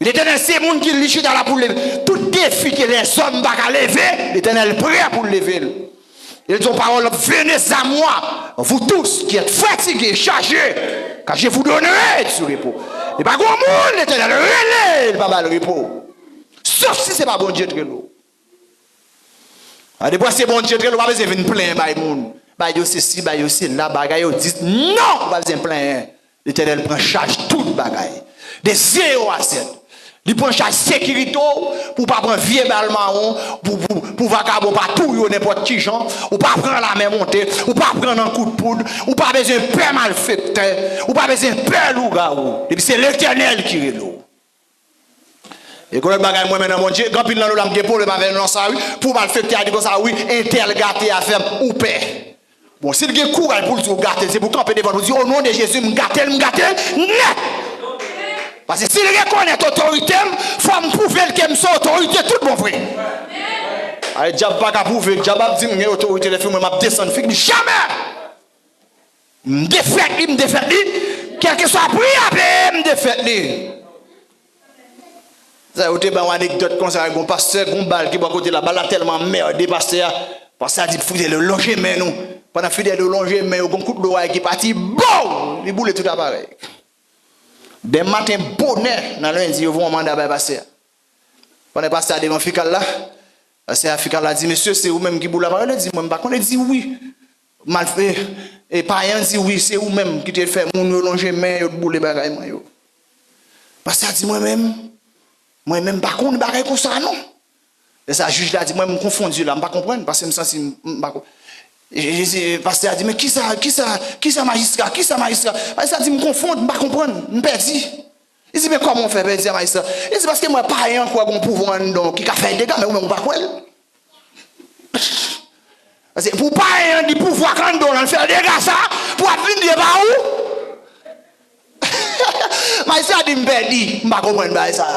Letènèl se moun ki li chita la pou leve. Tout defi ke lèzòm pa ka leve, Letènèl prè pou leve l. E l di yon pawòl, venez à moi, vous tous qui êtes fatigués, chargés, car je vous donnerai du repos. E pa gon moun Letènèl rele, l pa ba l repo. Sof si se pa Bondye t rele w. A, depi w se Bondye t rele w, ou pa bezwen vin plenyen bay moun. Bay yo sesi, bay yo sela, bagay yo di. Non, ou pa bezwen plenyen. Letènèl pran chaj tout bagay. De zero a sèt. Li pran chaj sekirite w, pou w pa pran vye bal mawon, pou, pou, pou vakabon pa touye w nenpòt ki jan, ou pa pran lame monte, ou pa pran nan kout poud, ou pa bezwen pè malfektè, ou pa bezwen pè lougawou. Depi se Letènèl ki rele w. E konn lòt bagay m renmen nan Bondye, gen anpil nan nou la m gen pwoblèm avè non sa wi, pou malfektè a di konsa wi, entèl gate afè m, ou pè. Bon, si l gen kouraj pou l di w gate l, se pou w kanpe devan l, pou w di, o non de Jezi, m gate l, m gate l nèt! Paske si l rekonèt otorite m, fò m pwouve l ke m se otorite tout bon vre. Ay, dyab pa ka pwouve, dyab ap di m gen otorite, lè fin mwen m ap desann fig li, jamè! M defèt li, m defèt li. Kèlkeswa pri a peye, m defèt li. Sa yo te ban yon anekdòt konsa, gon pastè, gon bal ki bò kote la, bal la tèlman mède pastè a. Pastè a di Fidèl yo lonje men nou. Pandan Fidèl yo lonje men yo, gon kout loway ki pati, bow! Li boule tout aparèy. Dèmen maten bonè, nan lendi, yo voye yon manda bay pastè a. Pandan pastè a devan fikal la, pastè a fikal la di, mesye, se ou menm ki boule aparèy? Li di, mwen, m pa konnen. Li di, wi. Mal, e, e, payen an di, wi, se ou menm ki te fè moun yo lonje men yo, t boule bagay mwen yo. Pastè a di, mwen menm, mwen menm, m pa konn bagay konsa, non. Lè sa, jij la di, mwen, m konfondi la, m pa konprann, paske m santi m, m pa kon-, e, e, e, pastè a di, men kisa, kisa, kisa majistra, kisa majistra? Majistra di, m konfonn, m pa konprann, m pèdi. Li di, men kòman w fè pèdi a majistra? Li di, paske m wè payen an kwè gon pouvwa anndan w ki ka fè dega, men ou menm ou pa kwè l. Paske pou payen an di pouvwa k anndan w lan fè dega sa, pou ap vin di e pa ou. Majistra di m pèdi, m pa konprann bagay sa.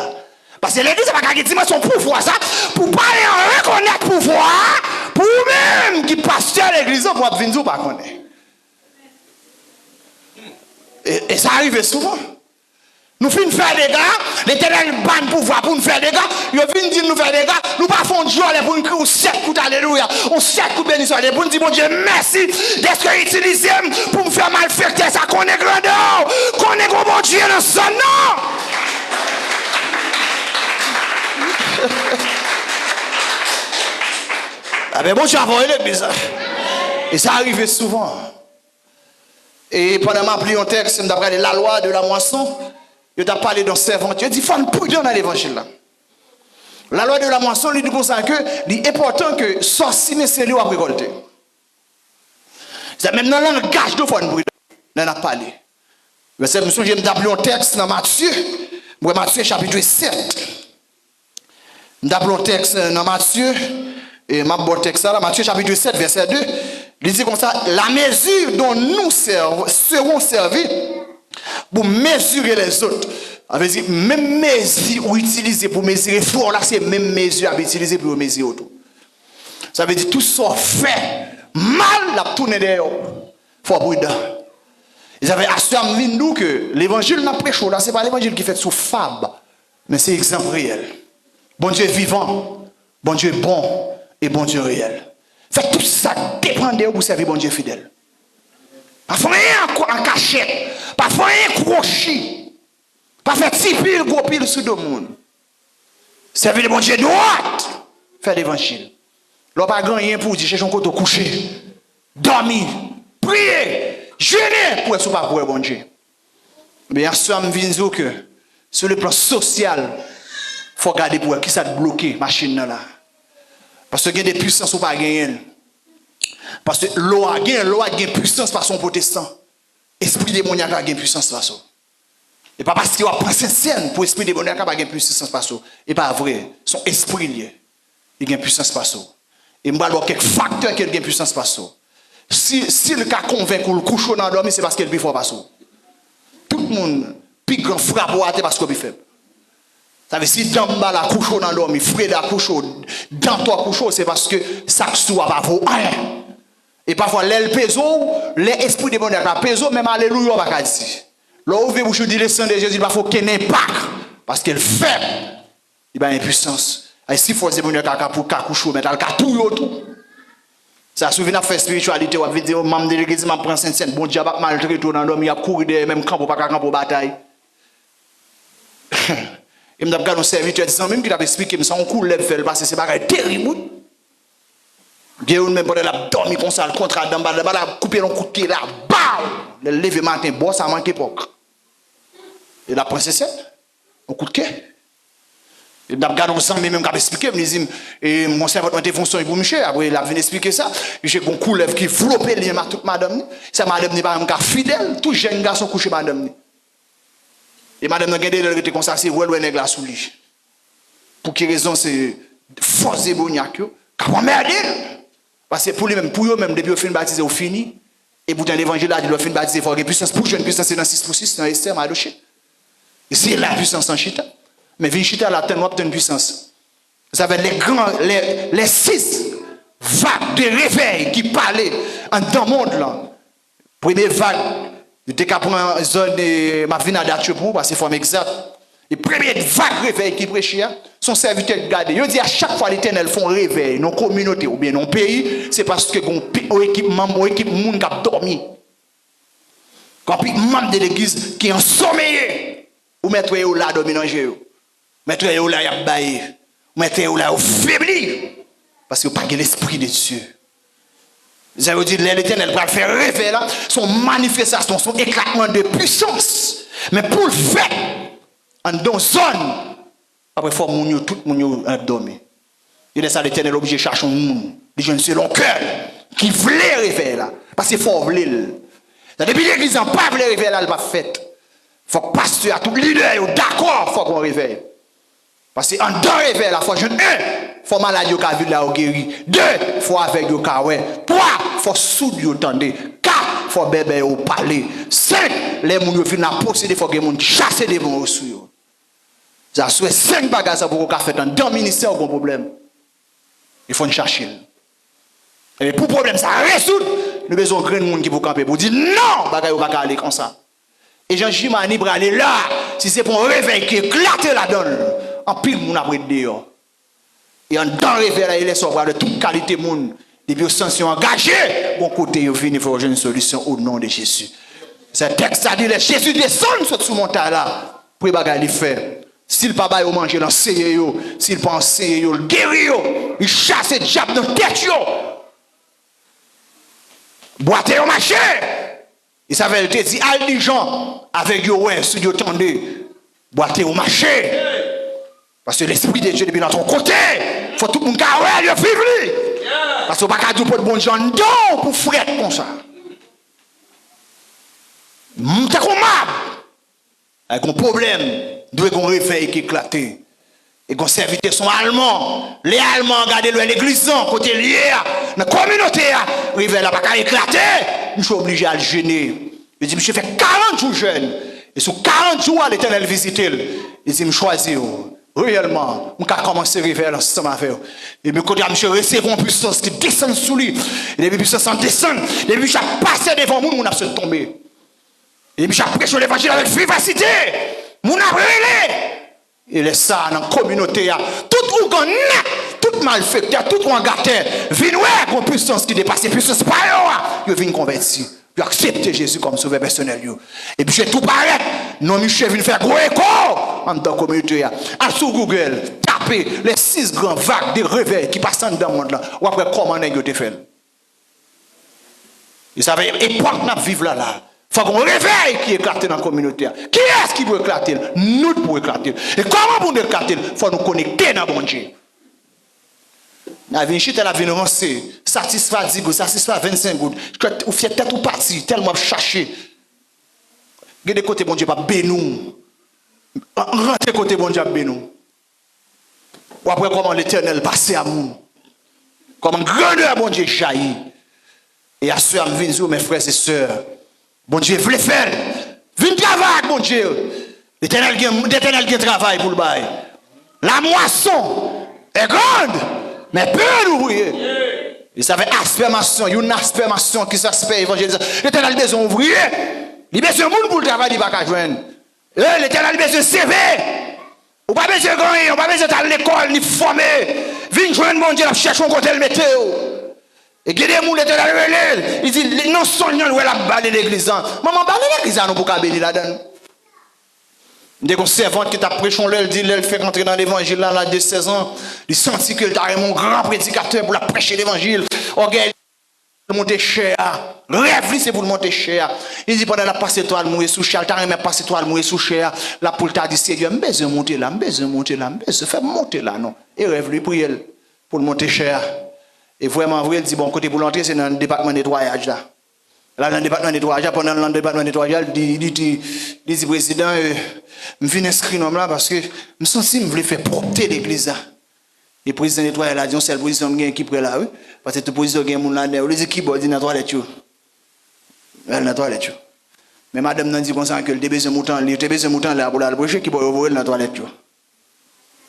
Paske legliz la pa ka gen dimansyon pouvwa sa, pou payen an rekonèt pouvwa a, pou ou menm ki pastè legliz lan, pou ap vin di w pa konnen. E, e sa rive souvan. Nou fin fè dega, Letènèl ban n pouvwa pou n fè dega, yo vin di n nou fè dega, nou pa fè yon djòlè pou n kriye yon sèt kout alelouya, yon sèt kout benediksyon, ale pou n di Bondye mèsi dèske itilize m pou m fè malfektè sa konnen grandè w, konnen gon Bondye nan zòn nan. Amen, Bondye avè w legliz la. E sa rive souvan. E pandan m ap li yon tèks, m t ap gade La loi de la moisson, yo t ap pale de yon sèvant. Yo di, fò n pridan nan levanjil la. La loi de la moisson, li di konsa ke li enpòtan ke sa w simen, se li w ap rekòlte. Se menm nan langaj nou, fò n pridan lè n ap pale. Vèsè, m sonje m t ap li yon tèks nan Matye, m wè Matye chapit sèt. M t ap li yon tèks nan Matye, e m ap ba w tèks sa la, Matye chapit sèt, vèsè de, li di konsa, la mesure dont nous serv-, serons servis pour mesurer les autres. Sa vle di, menm mezi ou itilize pou mezire frè w la, se menm mezi y ap itilize pou yo mezire w tou. Sa vle di, tout sa w fè mal, l ap tounen dèyè w. Fò w pridan. E sa fè, aswè a, m vin di w ke levanjil n ap preche w la, se pa levanjil ki fèt sou fab. Men se egzanp reyèl. Bondye vivan, Bondye bon, e Bondye reyèl. Fè tout sa k depann de ou pou sèvi Bondye fidèl. Pa fè anyen an, an kachèt. Pa fè anyen kwochi. Pa fè ti pil, gwo pil sou do moun. Sèvi Bondye dwat. Fè levanjil. Lè w pa gen anyen pou w di, chèche yon kote w kouche. Dòmi, priye, jene pou wè si w pa pou wè Bondye. Men aswè a m vin di w ke sou le plan sosyal, fò w gade pou wè kisa k bloke machin nan la. Paske gen de pwisans ou pa genyen l. Paske lè w a gen, lè w a gen pwisans pase yon pwotestan. Espri demonyak la gen pwisans pase w. E pa paske w ap pran sentsèn pou espri demonyak la pa gen pwisans pase w. E pa vre. Se yon espri l ye. Li gen pwisans pase w. E m pral ba w kèk faktè ke l gen pwisans pase w. Si, si l ka konvenk ou l kouche w nan dòmi, se paske l pi fò pase w. Tout moun, pi gran frape w atè paske w pi fèb. Sa vle si Danmbala kouche w nan dòmi, Freda kouche w, Dantò kouche w, se paske sa k sou w a pa vo anyen. E pafwa, lè l peze w, lè espri demonyak la peze w, menm alelouya w pa ka di. Lè w ouvri bouch ou di le sang de Jésus, li pa fè okenn enpak, paske l fèb. Li pa gen pwisans. Ay, si fòs demonyak la ka pou ka kouche w, mèt al ka touye w tou. Sa, si w vin ap fè espirityalite, w ap vin di, "O, manm de legliz, m ap pran sentsèn, Bondye ap, ap maltrete w nan dòmi, y ap kouri dèyè, menm kanpe w pa ka kanpe w batay." E m t ap gade yon sèvitè zanmi m ki t ap esplike m sa, yon koulèv fè l pase, se bagay terib, wi. Gen youn menm pandan l ap dòmi konsa, l kontra Danmbala, Danmbala koupe l yon kout pye la, baw! Lè l leve maten, bò sa manke pòk. E l ap pran sentsèn, yon kout ke. E m t ap gade yon zanmi menm k ap esplike m, li di m, e, yon sèvant mwen te fè yon sonj pou misye, apre l ap vin esplike sa, misye gen yon koulèv ki vlope li menm ak tout madanm ni, sa madanm ni pa menm ka fidèl, tout jèn gason kouche madanm ni. E madanm nan gen de lè l rete konsa, se wè l wè nèg la sou li. Pou ki rezon? Se fòs demonyak yo k ap anmède l. Paske pou li menm, pou yo menm, depi yo fin batize, ou fini. E poutan levanjil la di lè w fin batize, fò w gen pwisans. Pou jwenn pwisans, se nan sis pou sis, nan Estè, Madoche. E se la pwisans lan chita. Men vin chita la, tann w ap tann pwisans. Sa fè les grands, les, les six vagues de réveil ki pale anndan mond lan. Premye vag, yo te ka pran zòn, e, m ap vin a dat yo pou ou, paske fò m egzak. E premye vag revèy ki preche a, se yon sèvitè k gade. Yo di a chak fwa Letènèl fè yon revèy nan yon kominote oubyen nan yon peyi, se paske gen yon pe-, yon ekip manm, yon ekip moun k ap dòmi. Gen anpil manm de legliz ki ansomeye. Ou mèt wè yo la dòmi nan je yo. Mèt wè yo la y ap bay. Mèt wè yo la yo febli. Paske yo pa gen lespri de Dye. Sa yo di lè Letènèl pral fè revèy la, se yon manifestasyon, se yon eklatman de pwisans. Men pou l fèt, anndan yon zòn, apre fò moun yo, tout moun yo ap dòmi. E lè sa Letènèl oblije chache yon moun, li jwenn selon kè l, ki vle revèy la. Paske fò w vle l. Sa depi legliz lan pa vle revèy la, l p ap fèt. Fòk pastè a, tout lidè yo dakò, fòk gon revèy. Paske anndan revèy la, fò jwenn, en, fò malad yo ka vin la yo geri. De, fò avèg yo ka wè. Twa, fò soud yo tande. Kat, fò bèbè yo pale. Senk, lè moun yo fin la posede, fò gen moun ki chase demon yo sou yo. Sa sou senk bagay sa poko ka fèt anndan ministè ou gon pwoblèm. E fò n chache l. E pou pwoblèm sa rezoud, nou bezwen yon grenn moun ki pou kanpe pou di non, bagay yo pa ka ale konsa. E jan Jimani prale la, si se pa yon revèy ki eklate ladan l, anpil moun ap ret deyò. E anndan revèy la, e lè sa w prale tout kalite moun, depi yo santi yo angaje, bon kote yo vini, fò yo jwenn solisyon o non de Jezi. Se tèks la di, lè Jezi desann sot sou montay la, premye bagay li fè, si l pa ba yo manje, l anseye yo, si l pa anseye yo, l geri yo, li chase dyab nan tèt yo. Bwate yo mache! E sa fè l te di, al di jan avèg yo wè, soud yo tande, bwate yo mache. Paske Lespri de Dye depi nan ton kote, fò tout moun ka wè l, yo viv li. Paske w pa ka di w pot Bondye anndan w pou frèt konsa. M tankou mab. Ay, gon pwoblèm, dwe gon revèy ki eklate. E gon sèvitè, se yon Alman. Lè Alman an gade l wè legliz lan, kote l ye a, nan kominote a, revèy la pa ka eklate, misye oblije al jene. Yo di misye fè karant jou jèn. E sou karant jou a, Letènèl vizite l. Li di, "M chwazi w. Reyèlman, m ka kòmanse revèy la ansanm avè w." Epi kote a, misye resevwa yon pwisans ki desann sou li. E depi pwisans lan desann, depi misye ap pase devan moun, moun ap sot tonbe. E misye ap preche levanjil avèk vivasite. Moun ap rele. E lè sa a, nan kominote a, tout ougan nèt, tout malfektè, tout wangatè vin wè gon pwisans ki depase pwisans pa yo a. Yo vin konvèti. Yo aksepte Jezi kòm sovè pèsonèl yo. E misye tou parèt. Non misye vin fè gwo eko anndan kominote a. Al sou Google, tape les six grandes vagues de réveil ki pase anndan mond lan. W ap wè kòman nèg yo te fè l. E sa fè epòk n ap viv la la, fòk yon revèy ki eklate nan kominote a. Kiyès ki pou eklate l? Nou t pou eklate l. E kòman pou nou eklate l? Fò nou konekte nan Bondye. N a vin chita, n a vin ranse. Satisfa dis goud, satisfa vennsenk goud. Ou fè tèt ou pati, tèlman w ap chache. Gen de kote Bondye p ap beni w. Rantre kote Bondye ap beni w. W ap wè kòman Letènèl pase a moun. Kòman grandè Bondye jayi. E aswè a, m vin di w, mes frères et sœurs, Bondye vle fè l. Vin travay ak Bondye. Letènèl gen, Letènèl gen travay pou l bay. La moisson est grande, mais peu d'ouvriers. E sa fè aspè masyon, yon aspè masyon ki se aspè evanjelizasyon. Letènèl bezwen ouvriye. Li bezwen moun pou l travay, li pa ka jwenn. E Letènèl bezwen seve. Ou pa bezwen gen anyen, ou pa bezwen t al lekòl ni fòme. Vin jwenn Bondye, l ap chèche yon kote l mete w. E gen de moun Letènèl rele l, li di, li- nan sonj nan, l wè l ap bale legliz lan. Manman, bale legliz la non pou w ka beni ladan l. M te gen yon sèvant ki t ap preche yon lè, l di, lè l fenk antre nan levanjil la, laj de sèz an, li santi ke l ta renmen yon gran predikatè pou l ap preche levanjil. Ògèy li monte chè a. Rèv li se pou l monte chè a. Li di pandan l ap pase twal mouye sou chè a, l ta renmen ap pase twal mouye sou chè a. L ap pou l ta di, Senyè, m bezwen monte la, m bezwen monte la, m bezwen fè m monte la non. E rèv li, priyè l pou l monte chè a. E vrèman vre, l di, bon, kote pou l antre, se nan depatman netwayaj la. L al nan depatman netwayaj la, pandan l nan depatman netwayaj la, li di, li di, li di prezidan, eh, m vin enskri non m la paske m santi m vle fè pwòpte legliz la. E prezidan netwayaj la di, yon sèl pozisyon m gen ki prè la, wi. Paske tout pozisyon gen moun ladan yo. Li di, kibò? Li di, nan twalèt yo. L al nan twalèt yo. Men madanm nan di konsa ke l te bezwen moute anlè, yo te bezwen moute anlè a pou l al preche, kibò yo voye l? Nan twalèt yo.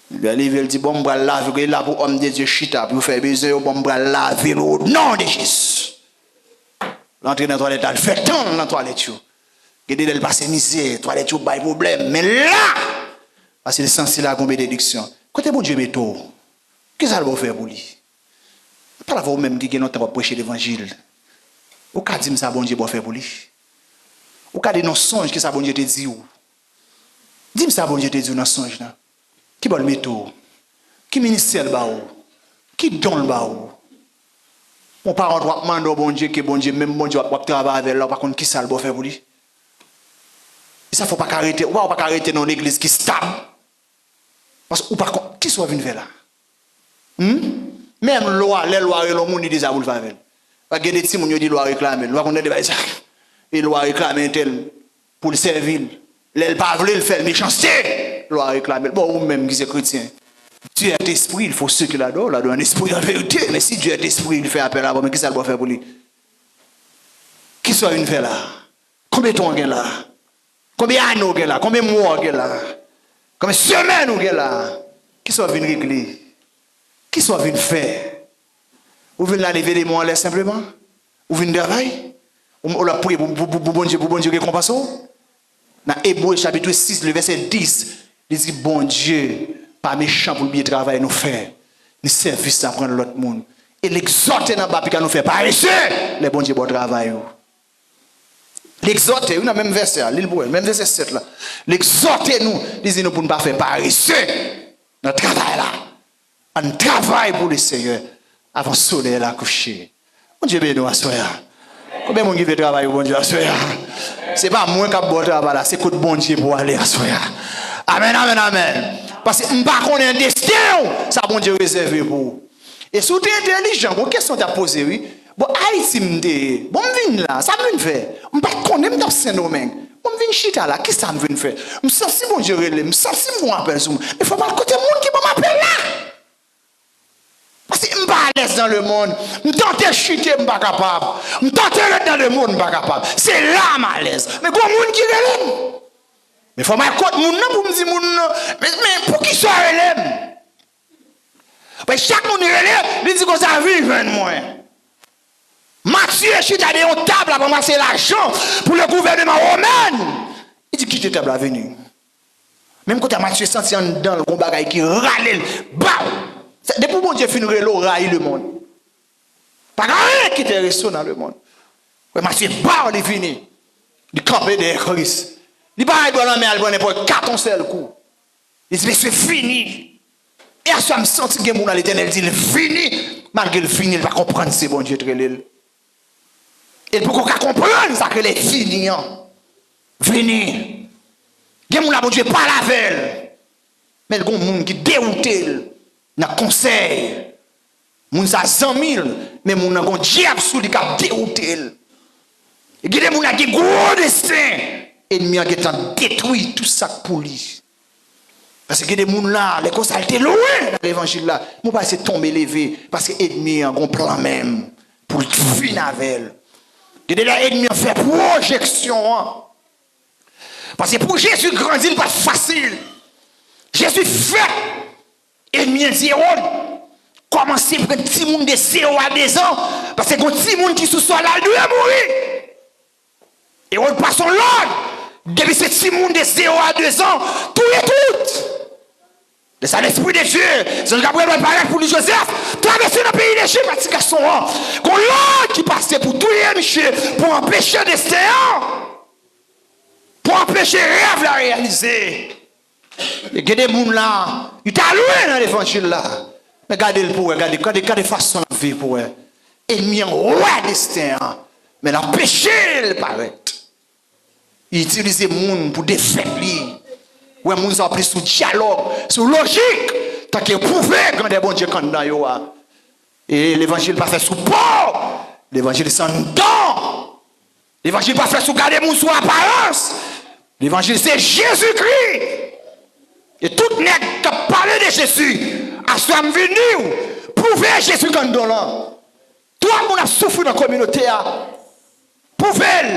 Lè leve, l di, bon, m pral lave, gen la pou òm de Dye chita, pou yo fè bezwen yo, bon, m pral lave l o non de Jezi. L antre nan twalèt la, l fè tan l nan twalèt yo. Gen de lè l pase mizè, twalèt yo bay pwoblèm. Men la, paske l santi l a gon benediksyon. Kote Bondye mete w? Kisa l ba w fè pou li? M pale avè w menm ki gen lontan w ap preche levanjil. Ou ka di m sa Bondye ba w fè pou li? Ou ka di nan sonj kisa Bondye te di w? Di m sa Bondye te di w nan sonj lan. Kibò l mete w? Ki ministè l ba w? Ki don l ba w? Yon paran w ap mande w Bondye, ke Bondye, menm Bondye w ap, w ap travay avè l la, ou pa konn kisa l ba w fè pou li. E sa fè w pa ka rete, ou pa, ou pa ka rete nan yon legliz ki stab. Paske ou pa konn, kisa w vin fè la? Hmm? Menm lwa, lè lwa rele yon moun, li deja pou l fè avè l. Paske gen de timoun yo di lwa reklame l. Lwa konn tande bagay sa. E lwa reklame entèl pou l sèvi l. Lè l pa vle, l fè l mechanste. Lwa reklame l. Bon, ou menm ki se kretyen. Dieu est esprit, il faut ceux qu'il adore l'adorent en esprit et en vérité. Men si Dieu est esprit, li fè apèl avè w, men kisa l ba w fè pou li? Kisa w vin fè la? Konbyen tan w gen la? Konbyen ane w gen la? Konbyen mwa w gen la? Konbyen semèn w gen la? Kisa w vin regle? Kisa w vin fè? Ou vin la leve demon anlè senpleman? Ou vin travay? Ou, ou la priye pou, pou, pou, pou Bondye, pou Bondye rekonpanse w? Nan Ebre chapit sis, le vèsè dis, li di, Bondye pa mechan pou l bliye travay nou fè, ni sèvis n ap rann lòt moun. E l egzòte nan ba piga nou fè parese lè Bondye ba w travay ou. L egzòte, wi, nan menm vèsè a, li l pou wè, menm vèsè sèt la. L egzòte nou, li di nou pou n pa fè parese nan travay la. Ann travay pou Lesenyè avan solèy la kouche. Bondye beni w aswè a. Konbyen moun ki vle travay pou Bondye aswè a? Se pa mwen k ap ba w travay la, se kot Bondye pou w ale aswè a. Amèn, amèn, amèn. Paske m pa konnen desten w, sa Bondye rezève pou ou. E si w te entèlijan, gon kesyon w t ap poze, wi. Bon, Ayiti m te ye. Bon, m vin la. Sa m vin fè? M pa t konnen m t ap Sendomeng. Bon, m vin chita la. Kisa m vin fè? M santi Bondye rele m. M santi m gon apèl sou mwen. Men fò m al kote moun ki ban m apèl la. Paske m pa alèz nan lemonn. M tante chite, m pa kapab. M tante ret nan lemonn, m pa kapab. Se la m alèz. Men gon moun ki rele m. Men fò m al kot moun nan pou m di moun nan, men, men poukisa w rele m? Paske chak moun li rele, li di konsa, vin jwenn mwen. Matye chita dèyè yon tab l ap ranmase lajan pou le gouvèneman womèn. Li di, kite tab la, vini. Menm kote a Matye santi anndan l gon bagay ki rale l, baw! Depi Bondye fin rele w, rayi lemonn. Pa gen anyen ki enterese w nan lemonn. Wè Matye baw, li vini. Li kanpe dèyè Kris. Li pa al bò lanmè, al pran nenpòt kat yon sèl kou. Li di, mesye, fini. E aswè a m santi gen moun la Letènèl di l vini. Malgre l vini, l pa konprann se Bondye t rele l. E l poko ka konprann sa k rele vini an. Vini. Gen moun la Bondye pale avè l. Men l gon moun ki dewoute l nan konsèy. Moun sa zanmi l, men moun nan gon dyab sou li k ap dewoute l. Gen de moun la gen gwo desten. Enmi an gentan detwi tout sa k pou li. Paske gen de moun la, lè konsa l te lwen nan levanjil la, men w pa se tonbe leve, paske enmi an gon plan menm pou l fin avè l. Gen de lè enmi an fè pwojeksyon an. Paske pou Jezi grandi, li pa t fasil. Jezi fèt, enmi an di Ewòd, kòmanse pran timoun de zewo a dezan, paske gon timoun ki sou sòl la, l dwe mouri. Ewòd pase yon lòd, depi se timoun de zewo a dezan, touye tout. Lè sa, Lespri de Dye, zanj Gabriyèl pral parèt pou li Jozèf, travèse nan peyi Lejip ak ti gason an. Gon lòd ki pase pou touye misye, pou anpeche desten an, pou anpeche rèv la reyalize. E gen de moun la, yo ta lwen nan levanjil la. Men gade l pou wè, gade, gade, gade fason l ap viv pou wè. Enmi an wè desten an, men l anpeche l parèt. Li itilize moun pou defèt li. Wè moun sa yo plis sou dyalòg, sou lojik, tanke yo pwouve grandè Bondye k anndan yo a. E levanjil pa fèt sou po, levanjil se anndan. Levanjil pa fèt sou gade moun sou aparans. Levanjil se Jezikri. E tout nèg k ap pale de Jezi, aswè a m vin di w, pwouve Jezi k anndan w lan. Twòp moun ap soufri nan kominote a. Pwouve l.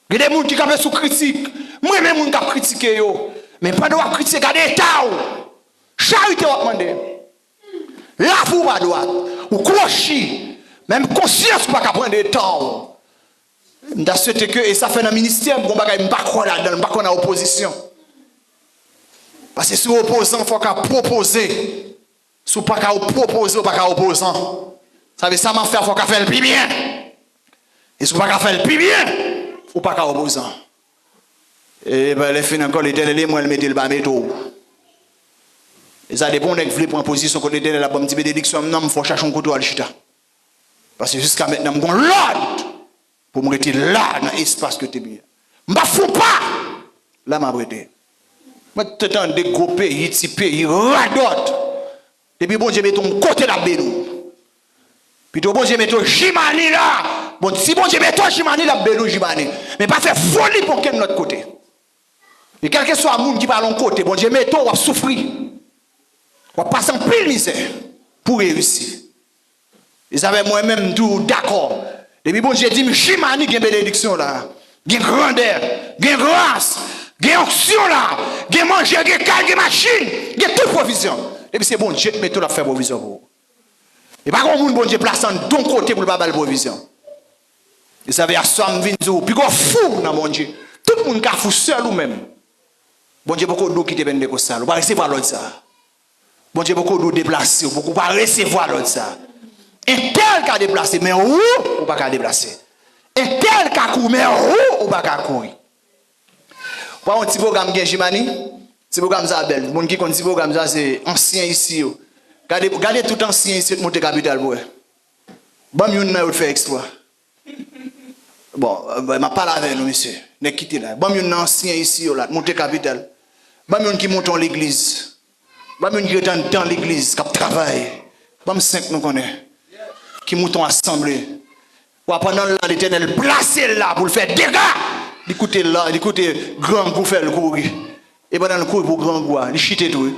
Gen de moun ki kanpe sou kritik. M renmen moun k ap kritike yo. Men pandan w ap kritike, gade eta w. Charite w ap mande. Lavi w pa dwat. Ou kwochi. Menm konsyans ou pa ka pran de eta w. M ta swete ke, e sa fè nan ministè, m gon bagay m pa kwè ladan l, m pa kwè nan opozisyon. Paske si w opozan, fò w ka pwopoze. Si w pa ka pwopoze, w pa ka opozan. Sa vle sa m ap fè a, fò w ka fè l pi byen. E si w pa ka fè l pi byen, ou pa ka opozan. E ben, lè fini ankò, Letènèl e mwen l mete, l pa mete w. E sa depi yon nèg vle pran pozisyon kot Letènèl ap ban m ti benediksyon m nan, m fè w chache yon kote w al chita. Paske jiska mentnan, m gon lòd pou m rete la nan espas ke te byen. M p ap fè yon pa. La m ap rete. Mwen te tande gwo peyi, ti peyi, radòt. Depi Bondye mete w yon kote, l ap beni w. Pito Bondye mete w Jimani la. Bon, si Bondye mete w Jimani, l ap beni w Jimani. Men pa fè foli pou okenn lòt kote. E kèlkeswa moun ki pa al yon kote, Bondye mete w, w ap soufri. W ap pase anpil mizè pou w reyisi. E sa fè mwen menm m toujou dakò. Depi Bondye di m Jimani, gen benediksyon la. Gen grandè, gen gras, gen onksyon la, gen manje, gen kay, gen machin, gen tout pwovizyon. Depi se Bondye k mete w, l ap fè pwovizyon pou ou. E pa gen yon moun Bondye plase anndan yon kote pou l pa ba l pwovizyon. E sa fè aswè a m vin di w, pi gwo fou nan Bondye. Tout moun ka fou, sèl ou menm. Bondye poko di w kite Pentecostal, ou pa resevwa lòd sa a. Bondye poko di w deplase, ou poko, ou pa resevwa lòd sa a. Entèl ka deplase, men ou, ou pa ka deplase. Entèl ka kouri, men ou, ou pa ka kouri. Ou pa wè yon ti pwogram gen Jimani? Ti pwogram sa a bèl. Moun ki konn ti pwogram sa a, se ansyen isi yo. Gade, gade tout ansyen isi yo t monte kapital pou wè. Ban m youn nan yo t fè eksplwa. Bon, euh, m ap pale avè nou, mesye. Nèg ki te la. Ban m youn nan ansyen isi yo la, t monte kapital. Ban m youn ki monte yon legliz. Ban m youn ki ret anndan legliz, k ap travay. Ban m senk nou konnen. Ki monte yon asanble. Wa pandan l la, Letènèl plase l la pou l fè dega. Li koute la, li koute grangou fè l kouri. E pandan l kouri pou grangou a, li chite tou, wi.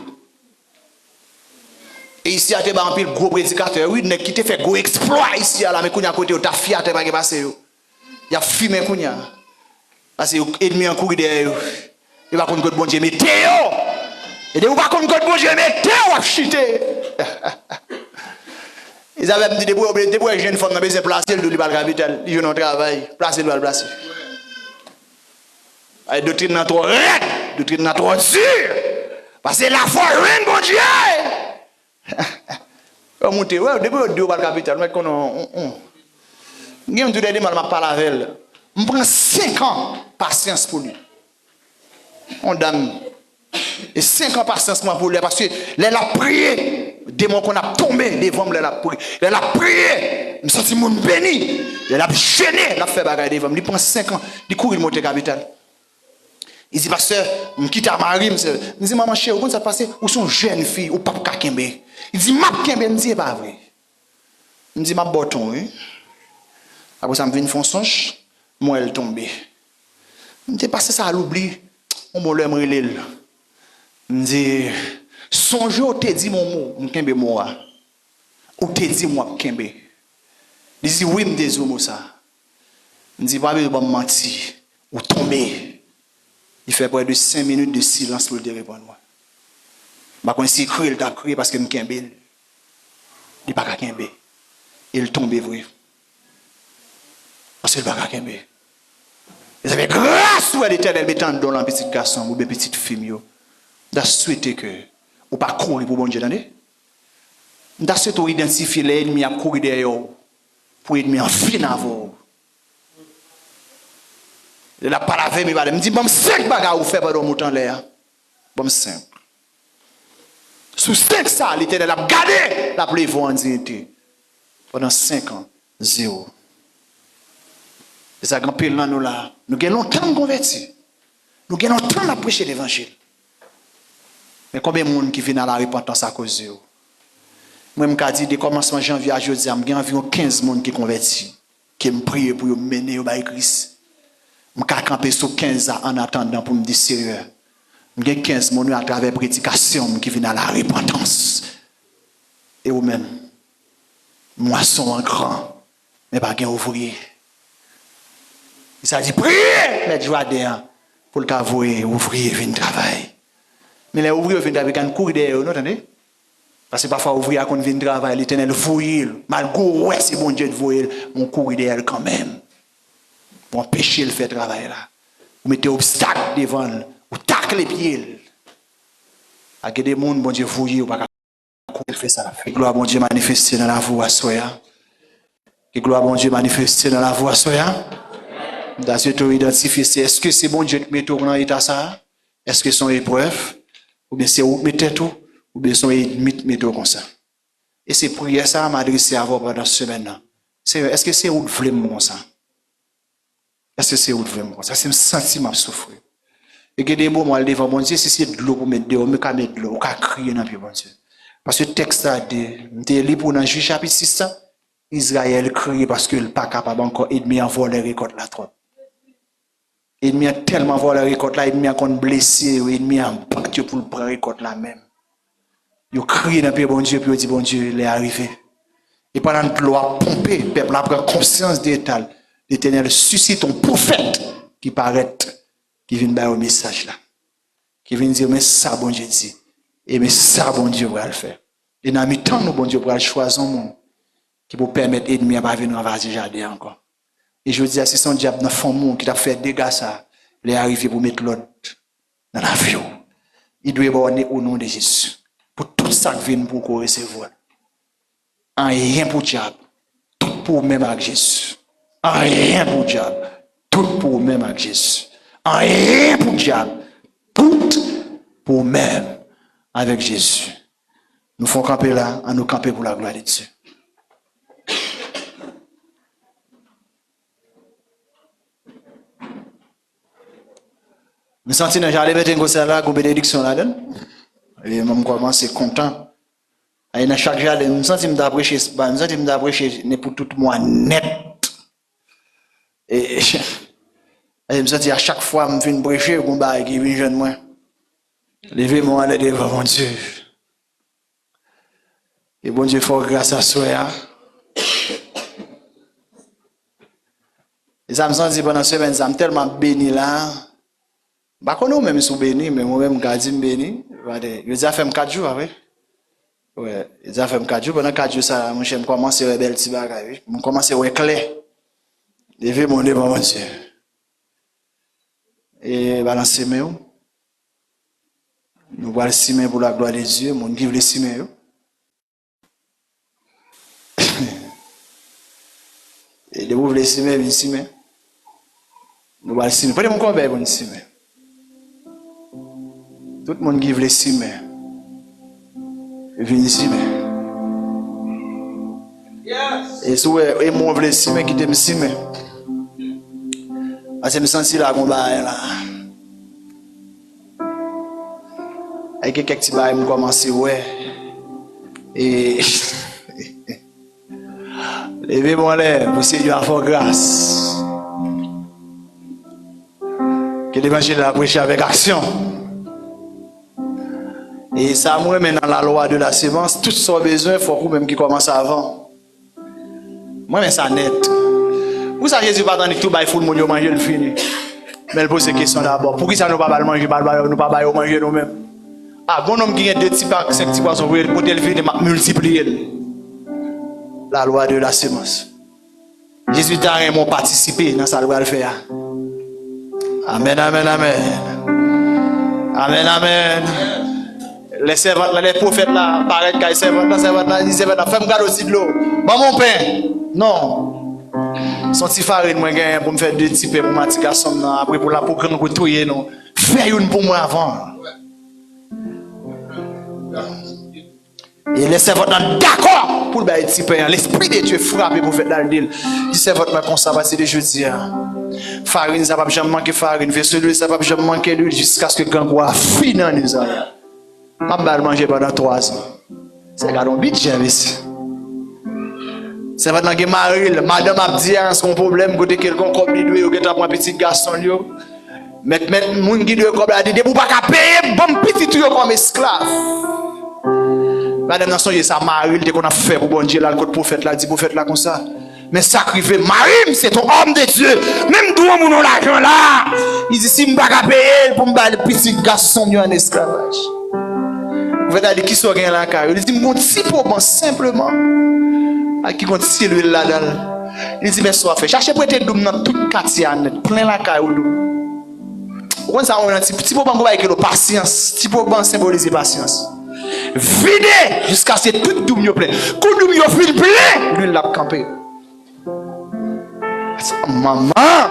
E isi a te bay anpil gwo predikatè, wi, nèg ki te fè gwo eksplwa isi a la, men kounye a kote yo t ap fye atè pa gen pase yo. Y ap fimen kounye a. Paske yo, enmi an kouri dèyè yo. Yo pa konn kot Bondye mete yo. E depi w pa konn kot Bondye mete w, w ap chite. Elizabeth di, depi w, depi w wè jèn fanm nan bezwen plase l, tou li pa al kapital. Li jwenn yon travay, plase l, pa al plase. Ay, doktrin nan twò rèd, doktrin nan twò di. Paske lafwa jwenn Bondye. Yo moute, wè, depi yo di yo pral kapital, mwen konnen on, on. M gen yon tou dènye mal m ap pale avè l. M pran senk an pasyans pou li. On dam. E senk an pasyans mwen pou li, paske lè l ap priye, Demon konn ap tonbe devan m lè l ap priye. Lè l ap priye, m santi moun beni. Lè l ap jene, l ap fè bagay devan m. Li pran senk an, li kouri, l monte kapital. Li di, "Pastè, m kite a mari m." M di, "Manman cheri, ou konn sa k pase? Ou se yon jèn fi, ou p ap ka kenbe." Li di, "M ap kenbe." M di, "E pa vre." M di, "M ap ba w ton, wi." Apre sa, m vin fè yon sonj, m wè l tonbe. M di, "Pastè sa a loubli." Yon bon lè, m rele l. M di, "Sonje w te di m yon mo, m kenbe mo a. Ou te di m w ap kenbe." Li di, "Wi, m te di w mo sa." M di, "Pa bezwen ban m manti, ou tonbe." Li fè prè de senk minit de silans pou l te reponn mwen. M pa konn si kriye l t ap kriye paske m kenbe l. Li pa ka kenbe. E l tonbe vre. Paske l pa ka kenbe. Mezanmi, gras ou wè Letènèl mete anndan w lan pitit gason m oubyen pitit fi m yo, m ta swete ke ou pa kouri pou Bondye, tande. M ta swete w idantifye lè ènmi ap kouri dèyè w pou ènmi an fin avè w. Lè l ap pale avè m, li pale, m di, "Ban m senk bagay ou fè pandan w moute anlè a. Ban m senk." Sou senk sa, Letènèl ap gade, l ap leve w an diyite. Pandan senk an, zewo. Se sa, gen anpil nan nou la, nou gen lontan n konvèti. Nou gen lontan n ap preche levanjil. Men konbyen moun ki vin a la repantans akoz de ou? Mwen, m ka di, de kòmansman janvye a jodi a, m gen anviwon kenz moun ki konvèti, ke m priye pou yo, m mennen yo bay Kris. M ka kanpe sou kenz la annatandan pou m di, "Seyè, m gen kenz moun, wi, atravè predikasyon m ki vin a la repantans." E ou menm? Mwason an gran, men pa gen ouvriye. Sa di, "Priye mèt jaden an pou l ka voye ouvriye vin travay." Men lè ouvriye yo vin travay, yo konn kouri dèyè yo, non, tande? Paske pafwa ouvriye a konn vin travay, Letènèl voye l, malgre w wè se Bondye k voye l, men w kouri dèyè l kanmenm. Ou anpeche l fè travay la. Ou mete obstak devan l, ou takle pye l. A gen de moun Bondye voye, ou pa ka kouri l fè sa l ap fè. Ke glwa Bondye manifeste nan lavi w aswè a. Ke glwa Bondye manifeste nan lavi w aswè a. M ta swete w idantifye, se, èske se Bondye k mete w nan eta sa a? Èske se yon eprèv? Oubyen se ou k met tèt ou? Oubyen se yon ènmi k mete w konsa? E se priyè sa a m adrese avè w pandan semèn nan. Seyè, èske se ou k vle m konsa? Èske se ou k vle m konsa? Èske m santi m ap soufri? E gen de moman w al devan Bondye, si se dlo pou met deyò, m ka met dlo, ou ka kriye nan pye Bondye. Paske tèks la di, m te li pou w nan Jij chapit sis la, Izrayèl kriye paske l pa kapab ankò, ènmi an vòlè rekòt la twòp. Ènmi an tèlman vòlè rekòt la, ènmi an konn blese yo, ènmi an bat yo pou l pran rekòt la menm. Yo kriye nan pye Bondye, pou yo di Bondye, lè a rive. E pandan dlo a ap ponpe, pèp la pran konsyans de eta l, Letènèl sisite yon pwofèt ki parèt, ki vin ba yo mesaj la. Ki vin di yo, "Men sa Bondye di, e men sa Bondye pral fè." E nan mitan nou, Bondye pral chwazi yon moun ki pou pèmèt ènmi an pa vin ranvaze jaden an ankò. E jodi a, si se yon dyab nan fanmi w ki t ap fè dega sa, lè a rive pou met lòd nan lavi w. Li dwe ba w ne o non de Jezi. Pou tout sa k vin pou w ko resevwa. Anyen pou dyab, tout pou ou menm ak Jezi. Anyen pou dyab, tout pou ou menm ak Jezi. Anyen pou dyab, tout pou ou menm avèk Jezi. Nou fè yon kanpe la, ann nou kanpe pou la glwa de Dye. M santi nan jaden Pètengosay la, gon benediksyon ladan l. E m kòmanse kontan. E nan chak jaden, m santi m ta preche, m santi m ta preche ne pou tout mwa nèt. E, e, e m santi a chak fwa m fin preche, gon bagay ki vin jwenn mwen. Leve men w anlè devan Bondye. Ke Bondye fè w gras aswè a. E sa m santi pandan semèn sa, m tèlman beni la. M pa konnen ou menm si w beni, men mwen menm m ka di m beni. Yo di a fè m kat jou, pa vre? Wi, yo di a fè m kat jou. Pandan kat jou sa, monchè, m kòmanse wè bèl ti bagay, wi. M kòmanse wè klè. Leve men w devan Bondye. E balanse men w. Nou pral simen pou la glwa de Dye, moun ki vle simen yo. E depi w vle simen, vin simen. Nou pral simen. Pote m yon kòbèy pou n simen. Tout moun ki vle simen, vin simen. E si w wè, e mwen w vle simen, kite m simen. Paske m santi la gon bagay la. E gen kèk ti bagay m kòmanse wè. E leve m anlè pou Senyè a fè w gras. Ke levanjil la preche avèk aksyon. E sa mwen renmen nan la lwa de la semans, tout sa w bezwen, fòk ou menm ki kòmanse avan. Mwen renmen sa nèt. Poukisa Jezi pa t annik tou bay foul moun yo manje, l fini? Men l poze kesyon dabò. Poukisa nou pa ba l manje, pa ba yo, nou pa ba yo manje nou menm? A, gon nonm ki gen de ti pa ak senk ti pwason, voye l kote l vini, m ap miltipliye l. La lwa de la semans. Jezi ta renmen w patisipe nan sa l pral fè a. Amèn, amèn, amèn. Amèn, amèn. Lè sèvant la, lè pwofèt la parèt kay sèvant la, sèvant la di sèvant la, "Fè m gade yon ti dlo. Ban m yon pen." "Non. Se yon ti farin mwen genyen pou m fè de ti pen pou mati gason m nan. Apre pou la, pou grangou touye nou. Fè youn pou mwen avan." E lè sèvant lan dakò pou l bay ti pen an, Lespri de Dye frape pwofèt la, l di l, "Di sèvant mwen konsa, apati de jodi a, farin sa p ap janm manke farin, veso lwil sa p ap janm manke lwil, jiskaske grangou a fini an Izrayèl. M ap ba l manje pandan twa zan." Sa gade yon bidjè, mesye. Sèvant lan gen mari l, madanm ap di a, se yon pwoblèm, kote ke l gon kòb li dwe, yo gentan pran pitit gason l yo. Mèt, mèt, moun ki dwe kòb la di, "Depi w pa ka peye m, ban m pitit ou yo kòm esklav." Madanm nan sonje sa mari l te konn ap fè pou Bondye la, l kot pwofèt la, di pwofèt la konsa, "Men sa k rive, mari m, se yon òm de Dye, men m dwe yon moun yon lajan la." Li di, "Si m pa ka peye l pou m ba l pitit gason m yo an esklavaj." Pwofèt la di, "Kisa w gen lakay ou?" Li di, "M gon ti po ban senpleman, ak ki gon ti lwil ladan l." Li di, "Men sa w ap fè, chache prete doub nan tout katye a nèt, plen lakay ou doub." Ou konn sa, yon ti, ti po ban gon bagay ki rele pasyans. Ti po ban senbolize pasyans. Vide jiskaske tout doub yo plen. Kou doub yo fin plen, lwil la ap kanpe. Manman!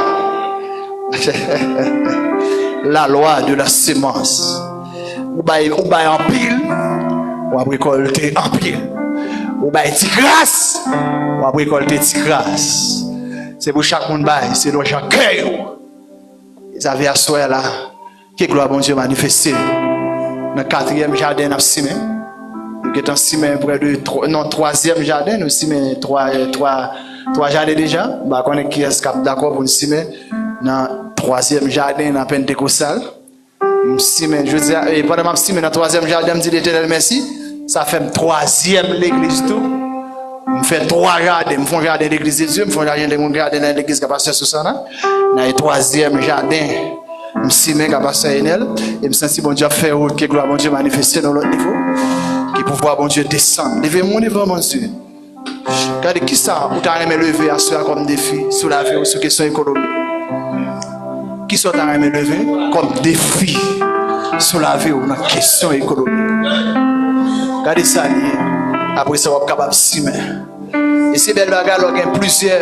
La lwa de la semans. Ou bay, ou bay anpil, w ap rekòlte anpil. Ou bay ti kras, w ap rekòlte ti kras. Se pou chak moun bay selon jan kè yo. E sa vle aswè la, ke glwa Bondye manifeste. Nan katriyèm jaden n ap simen. Nou gentan simen prè de twa, non, twazyèm jaden, nou simen twa, twa, twa jaden deja. M pa konnen kiyès k ap dakò pou n simen nan twazyèm jaden nan Pentekostal. M simen, jodi a, e, pandan m ap simen nan twazyèm jaden, m di Letènèl mèsi. Sa fè m twazyèm legliz tou. M fè twa jaden. M fè yon jaden Legliz de Dye, m fè yon jaden, yon jaden nan legliz ka pastè Sousana. Nan e twazyèm jaden, m simen ka pastè Enèl. E m santi Bondye ap fè wout, ke glwa Bondye manifeste nan lòt nivo. Ke pouvwa Bondye desann. Leve moun devan Bondye. Gade kisa ou ta renmen leve aswè a kòm defi sou lavi w, sou kesyon ekonomi. Kisa w ta renmen leve kòm defi sou lavi w nan kesyon ekonomi? Gade sa li ye. Apre sa, w ap kapab simen. E se bèl bagay lè w gen plizyè,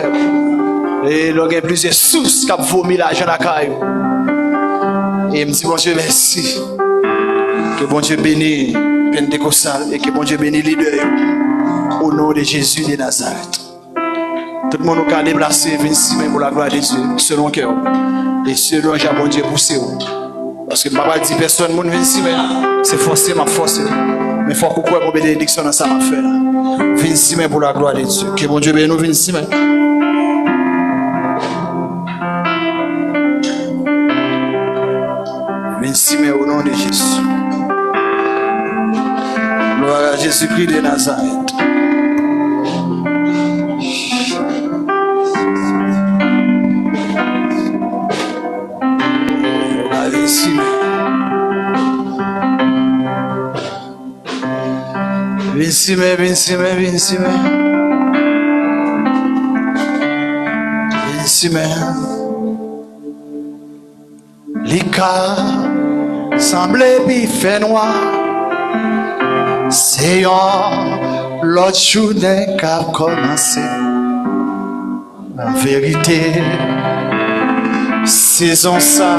e lè w gen plizyè sous k ap vomi lajan lakay ou. E m di Bondye mèsi. Ke Bondye beni Pentekostal e ke Bondye beni lidè yo. O non de Jezi de Nazarèt. Tout moun ou ka deplase, vin simen pou laglwa de Dye, selon kè w. E selon jan Bondye pouse w. Paske m pa pral di pèsòn moun vin simen, se fòse m ap fòse w. Men fòk ou kwè gon benediksyon nan sa m ap fè a. Vin simen pou laglwa de Dye. Ke Bondye beni w, vin simen. Vin simen o non de Jezi. Glwa a Jezikri de Nazarèt. Vin simen. Vin simen, vin simen, vin simen. Vin simen. Li ka sanble pi fènwa. Se yon lòt jounen k ap kòmanse. An verite, sezon sa,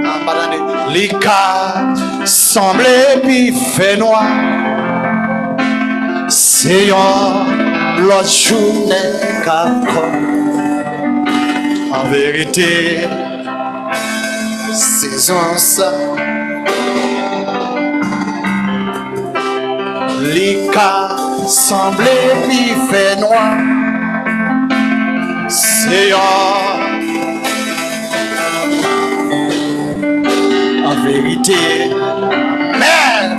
ah, pa tande, li ka sanble pi fènwa. Se yon lòt jounen k ap kòmanse. An verite, sezon sa, li ka sanble pi fè nwa. Se yon An verite, men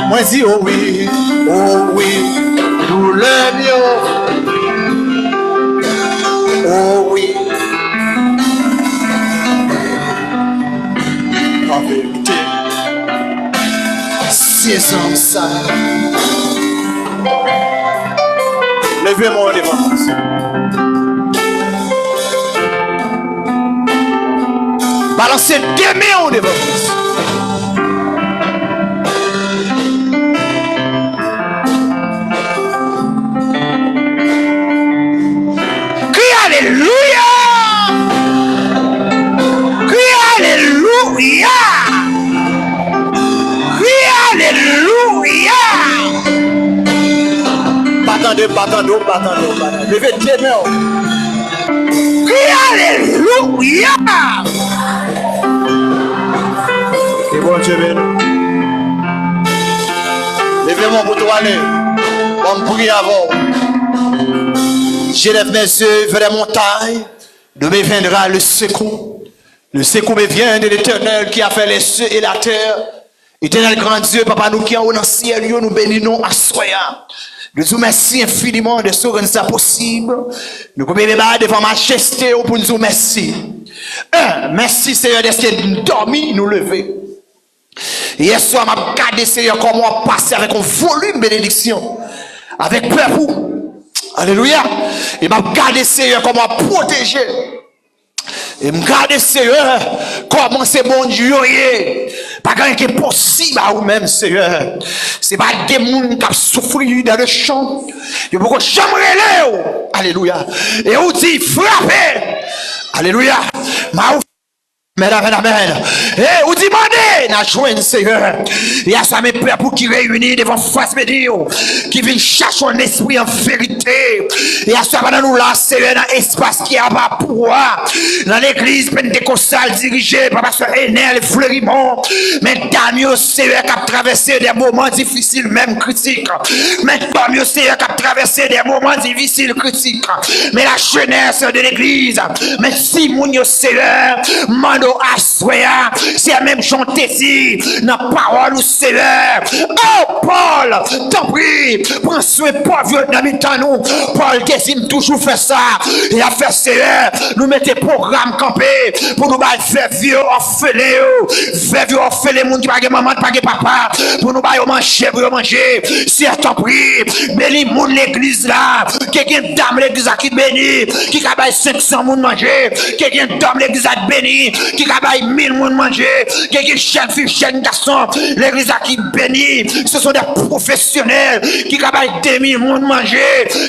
mwen di, o wi, o wi, doulè m yo, o wi. An verite, sezon sa. Leve men w devan Kris. Balanse de men w devan Kris. Kriye alelouya! Kriye alelouya! Kriye alelouya! Pa tande, pa tande, pa tande, pa tande. Leve de men w. Kriye alelouya! Ke Bondye beni w. Leve men w pou tou ale. Ban m priye avè w. Je lève mes yeux vers les montagnes, d'où me viendra le secours. Le secours me vient de l'Éternel qui a fait les cieux et la terre. Etènèl gran Dye, Papa nou ki anwo nan syèl yo, nou beni non w aswè a. Nou di w mèsi enfiniman dèske w rann sa posib. Nou koube men ba devan majeste w pou n di w mèsi. Un, mèsi Seyè dèske n dòmi, nou leve. Yè swa m ap gade Seyè kòman w ap pase avèk yon volim benediksyon, avèk pèp ou. Alelouya. E m ap gade Seyè kòman w ap pwoteje. E m gade, Seyè, kòman se Bondye yo ye. Pa gen anyen ki enposib a ou menm, Seyè. Se pa de moun k ap soufri dan le chan. Yo poko janm rele w. Alelouya. E ou di, frape. Alelouya. Ma ou, amèn, amèn, amèn. E ou di, mande, n a jwenn, Seyè. E aswè men pèp ou ki reyini devan fas beni w, ki vin chache yon espri an verite. E aswè pandan nou la, Seyè, nan espas ki apa pou a, nan legliz Pentekostal dirije pa pastè Enèl Fleurimond, medam yo, Seyè, k ap travèse de moman difisil, menm kritik. Medam yo, Seyè, k ap travèse de moman difisil, kritik. Men la jeunesse de legliz, men timoun yo, Seyè, mande w aswè a, se menm jan w te di nan pawòl ou, Seyè. O Pòl, tanpri, pran swen pòv yo nan mitan nou. Pòl te di, m toujou fè sa. E ap fè, Seyè, nou mete pwogram kanpe pou nou bay vèv yo, òfelen yo. Vèv yo, òfelen, moun ki pa gen manman, ki pa gen papa, pou nou ba yo manje, pou yo manje. Seyè, tanpri, beni moun legliz la. Ke gen dam legliz la ki beni, ki ka bay senk san moun manje. Ke gen dam legliz la ki beni, ki ka bay mil moun manje. Ke gen jèn fi, jèn gason legliz la ki beni. Ce sont des professionnels ki ka bay de mil moun manje.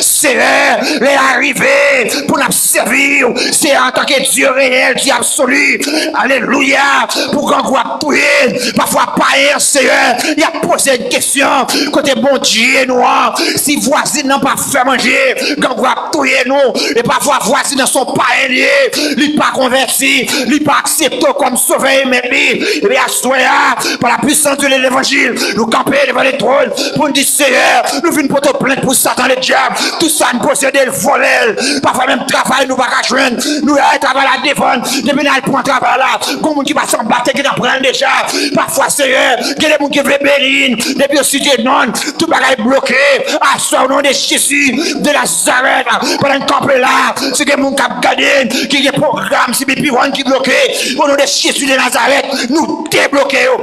Seyè, lè a rive pou n ap sèvi w, Seyè, antanke Dye reyèl, Dye absoli. Alelouya. Pou grangou ap touye n, pafwa payen, Seyè, y ap poze n kesyon, kote Bondye nou an? Si vwazin nan pa fè manje, grangou ap touye nou. E pafwa vwazin nan se yon payen li ye, li pa konvèti, li pa aksepte w kòm sovè e mèt li. Ebyen, aswè a, par la puissance de l'évangile, nou kanpe devan le tròn pou n di, Seyè, nou vin pote w plent pou Satan ledyab. Tout sa n posede l, vòlè l. Pafwa menm travay nou pa ka jwenn. Nou ay travay la devan. Depi n al pran travay la, gon moun ki pase anba te gentan pran l deja. Pafwa, Seyè, gen de moun ki vle beni n. Depi yo site non n, tout bagay bloke. Aswè, o non de Jezi de Nazarèt, pandan n kanpe la, si gen moun k ap gade n, ki gen pwogram C B P One ki bloke, o non de Jezi de Nazarèt, nou debloke yo.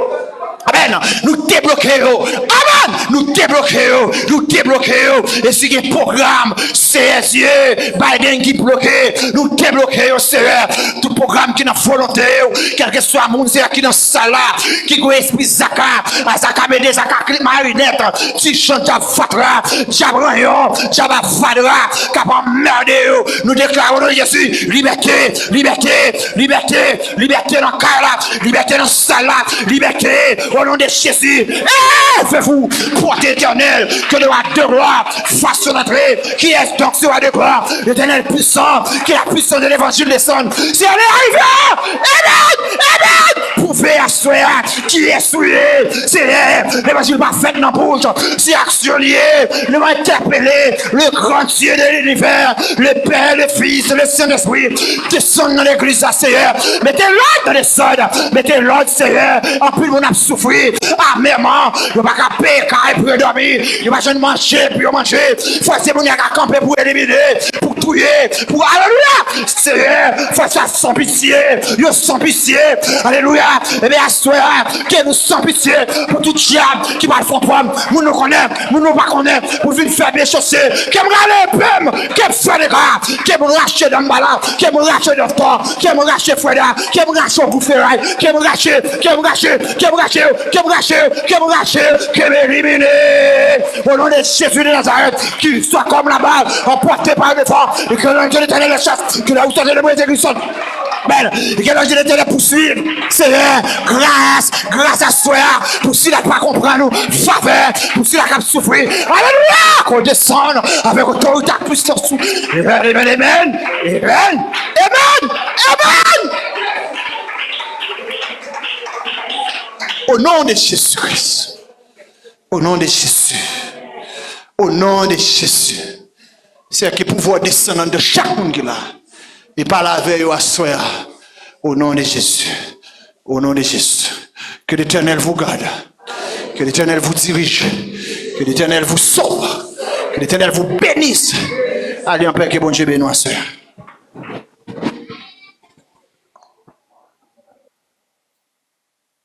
Amèn. Nou debloke yo. Amèn. Nou debloke yo. Nou debloke yo. E si gen pwogram C S E, Biden ki bloke, nou debloke yo, Seyè. Tout pwogram ki nan volonte yo, kèlkeswa moun, Seyè, ki nan sal la, ki gen espri zaka, a zaka mede, zaka klit marinèt, ti jan dyab fatra, dyab ranyon, dyab avadra, k ap anmède yo. Nou deklare o non de Jezi, libète, libète, libète, libète nan kay la, libète nan sal la, libète o non de Jésus, élevez-vous, portez l'Éternel, que le roi de gloire fasse son entrée. Qui est donc ce roi de gloire? L'Éternel puissant, que la puissance de l'évangile descende. Seyè, li rive! Amen! Amen! Pwouve aswè a ki es ou ye. Seyè, levanjil pa fèt nan bouch, se aksyon li ye. Nou entèpele le grand Dieu de l'univers, le Père, le Fils, le Saint-Esprit. Desann nan legliz la, Seyè. Mete lòd nan dezòd. Mete lòd, Seyè. Anpil moun ap soufri amèman. Yo pa ka peye kay pou yo dòmi. Yo pa jwenn manje pou yo manje. Fòse moun yo ka kanpe pou elimine, pou touye, pou, alelouya! Seyè, fè sa san pitye. Yo san pitye. Alelouya! Ebyen, aswè a, ke nou san pitye pou tout dyab ki pral fè pwòm. Moun nou konnen, moun nou pa konnen, pou vin fè bechose. Ke m rale epe m, ke m fè dega. Ke m rache danmbala, ke m rache dòktò, ke m rache freda, ke m rache gou feray, ke m rache, ke m rache, ke m rache, ke m rache, ke m rache, ke m elimine. Au nom de Jésus de Nazareth, qu'il soit comme la balle emportée par le vent, et que l'ange de l'Éternel le chasse, que la hauteur de l'ombre de Grison. Amen. Et que l'ange de l'Éternel poursuive. Seyè, gras, gras aswè a, pou sila ki pa konprann ou, favè, pou sila k ap soufri. Alelouya! Ke w desann avèk otorite ak pwisans ou. Amen, amen, amen. Amen, amen, amen. Au nom de Jésus-Christ. Au nom de Jésus. Au nom de Jésus. Seyè, ke pouvwa w desann anndan chak moun ki la. E pale avè yo aswè a. Au nom de Jésus. Au nom de Jésus. Que l'Éternel vous garde. Que l'Éternel vous dirige. Que l'Éternel vous sauve. Que l'Éternel vous bénisse. Ale anpè, ke Bondye beni w aswè a.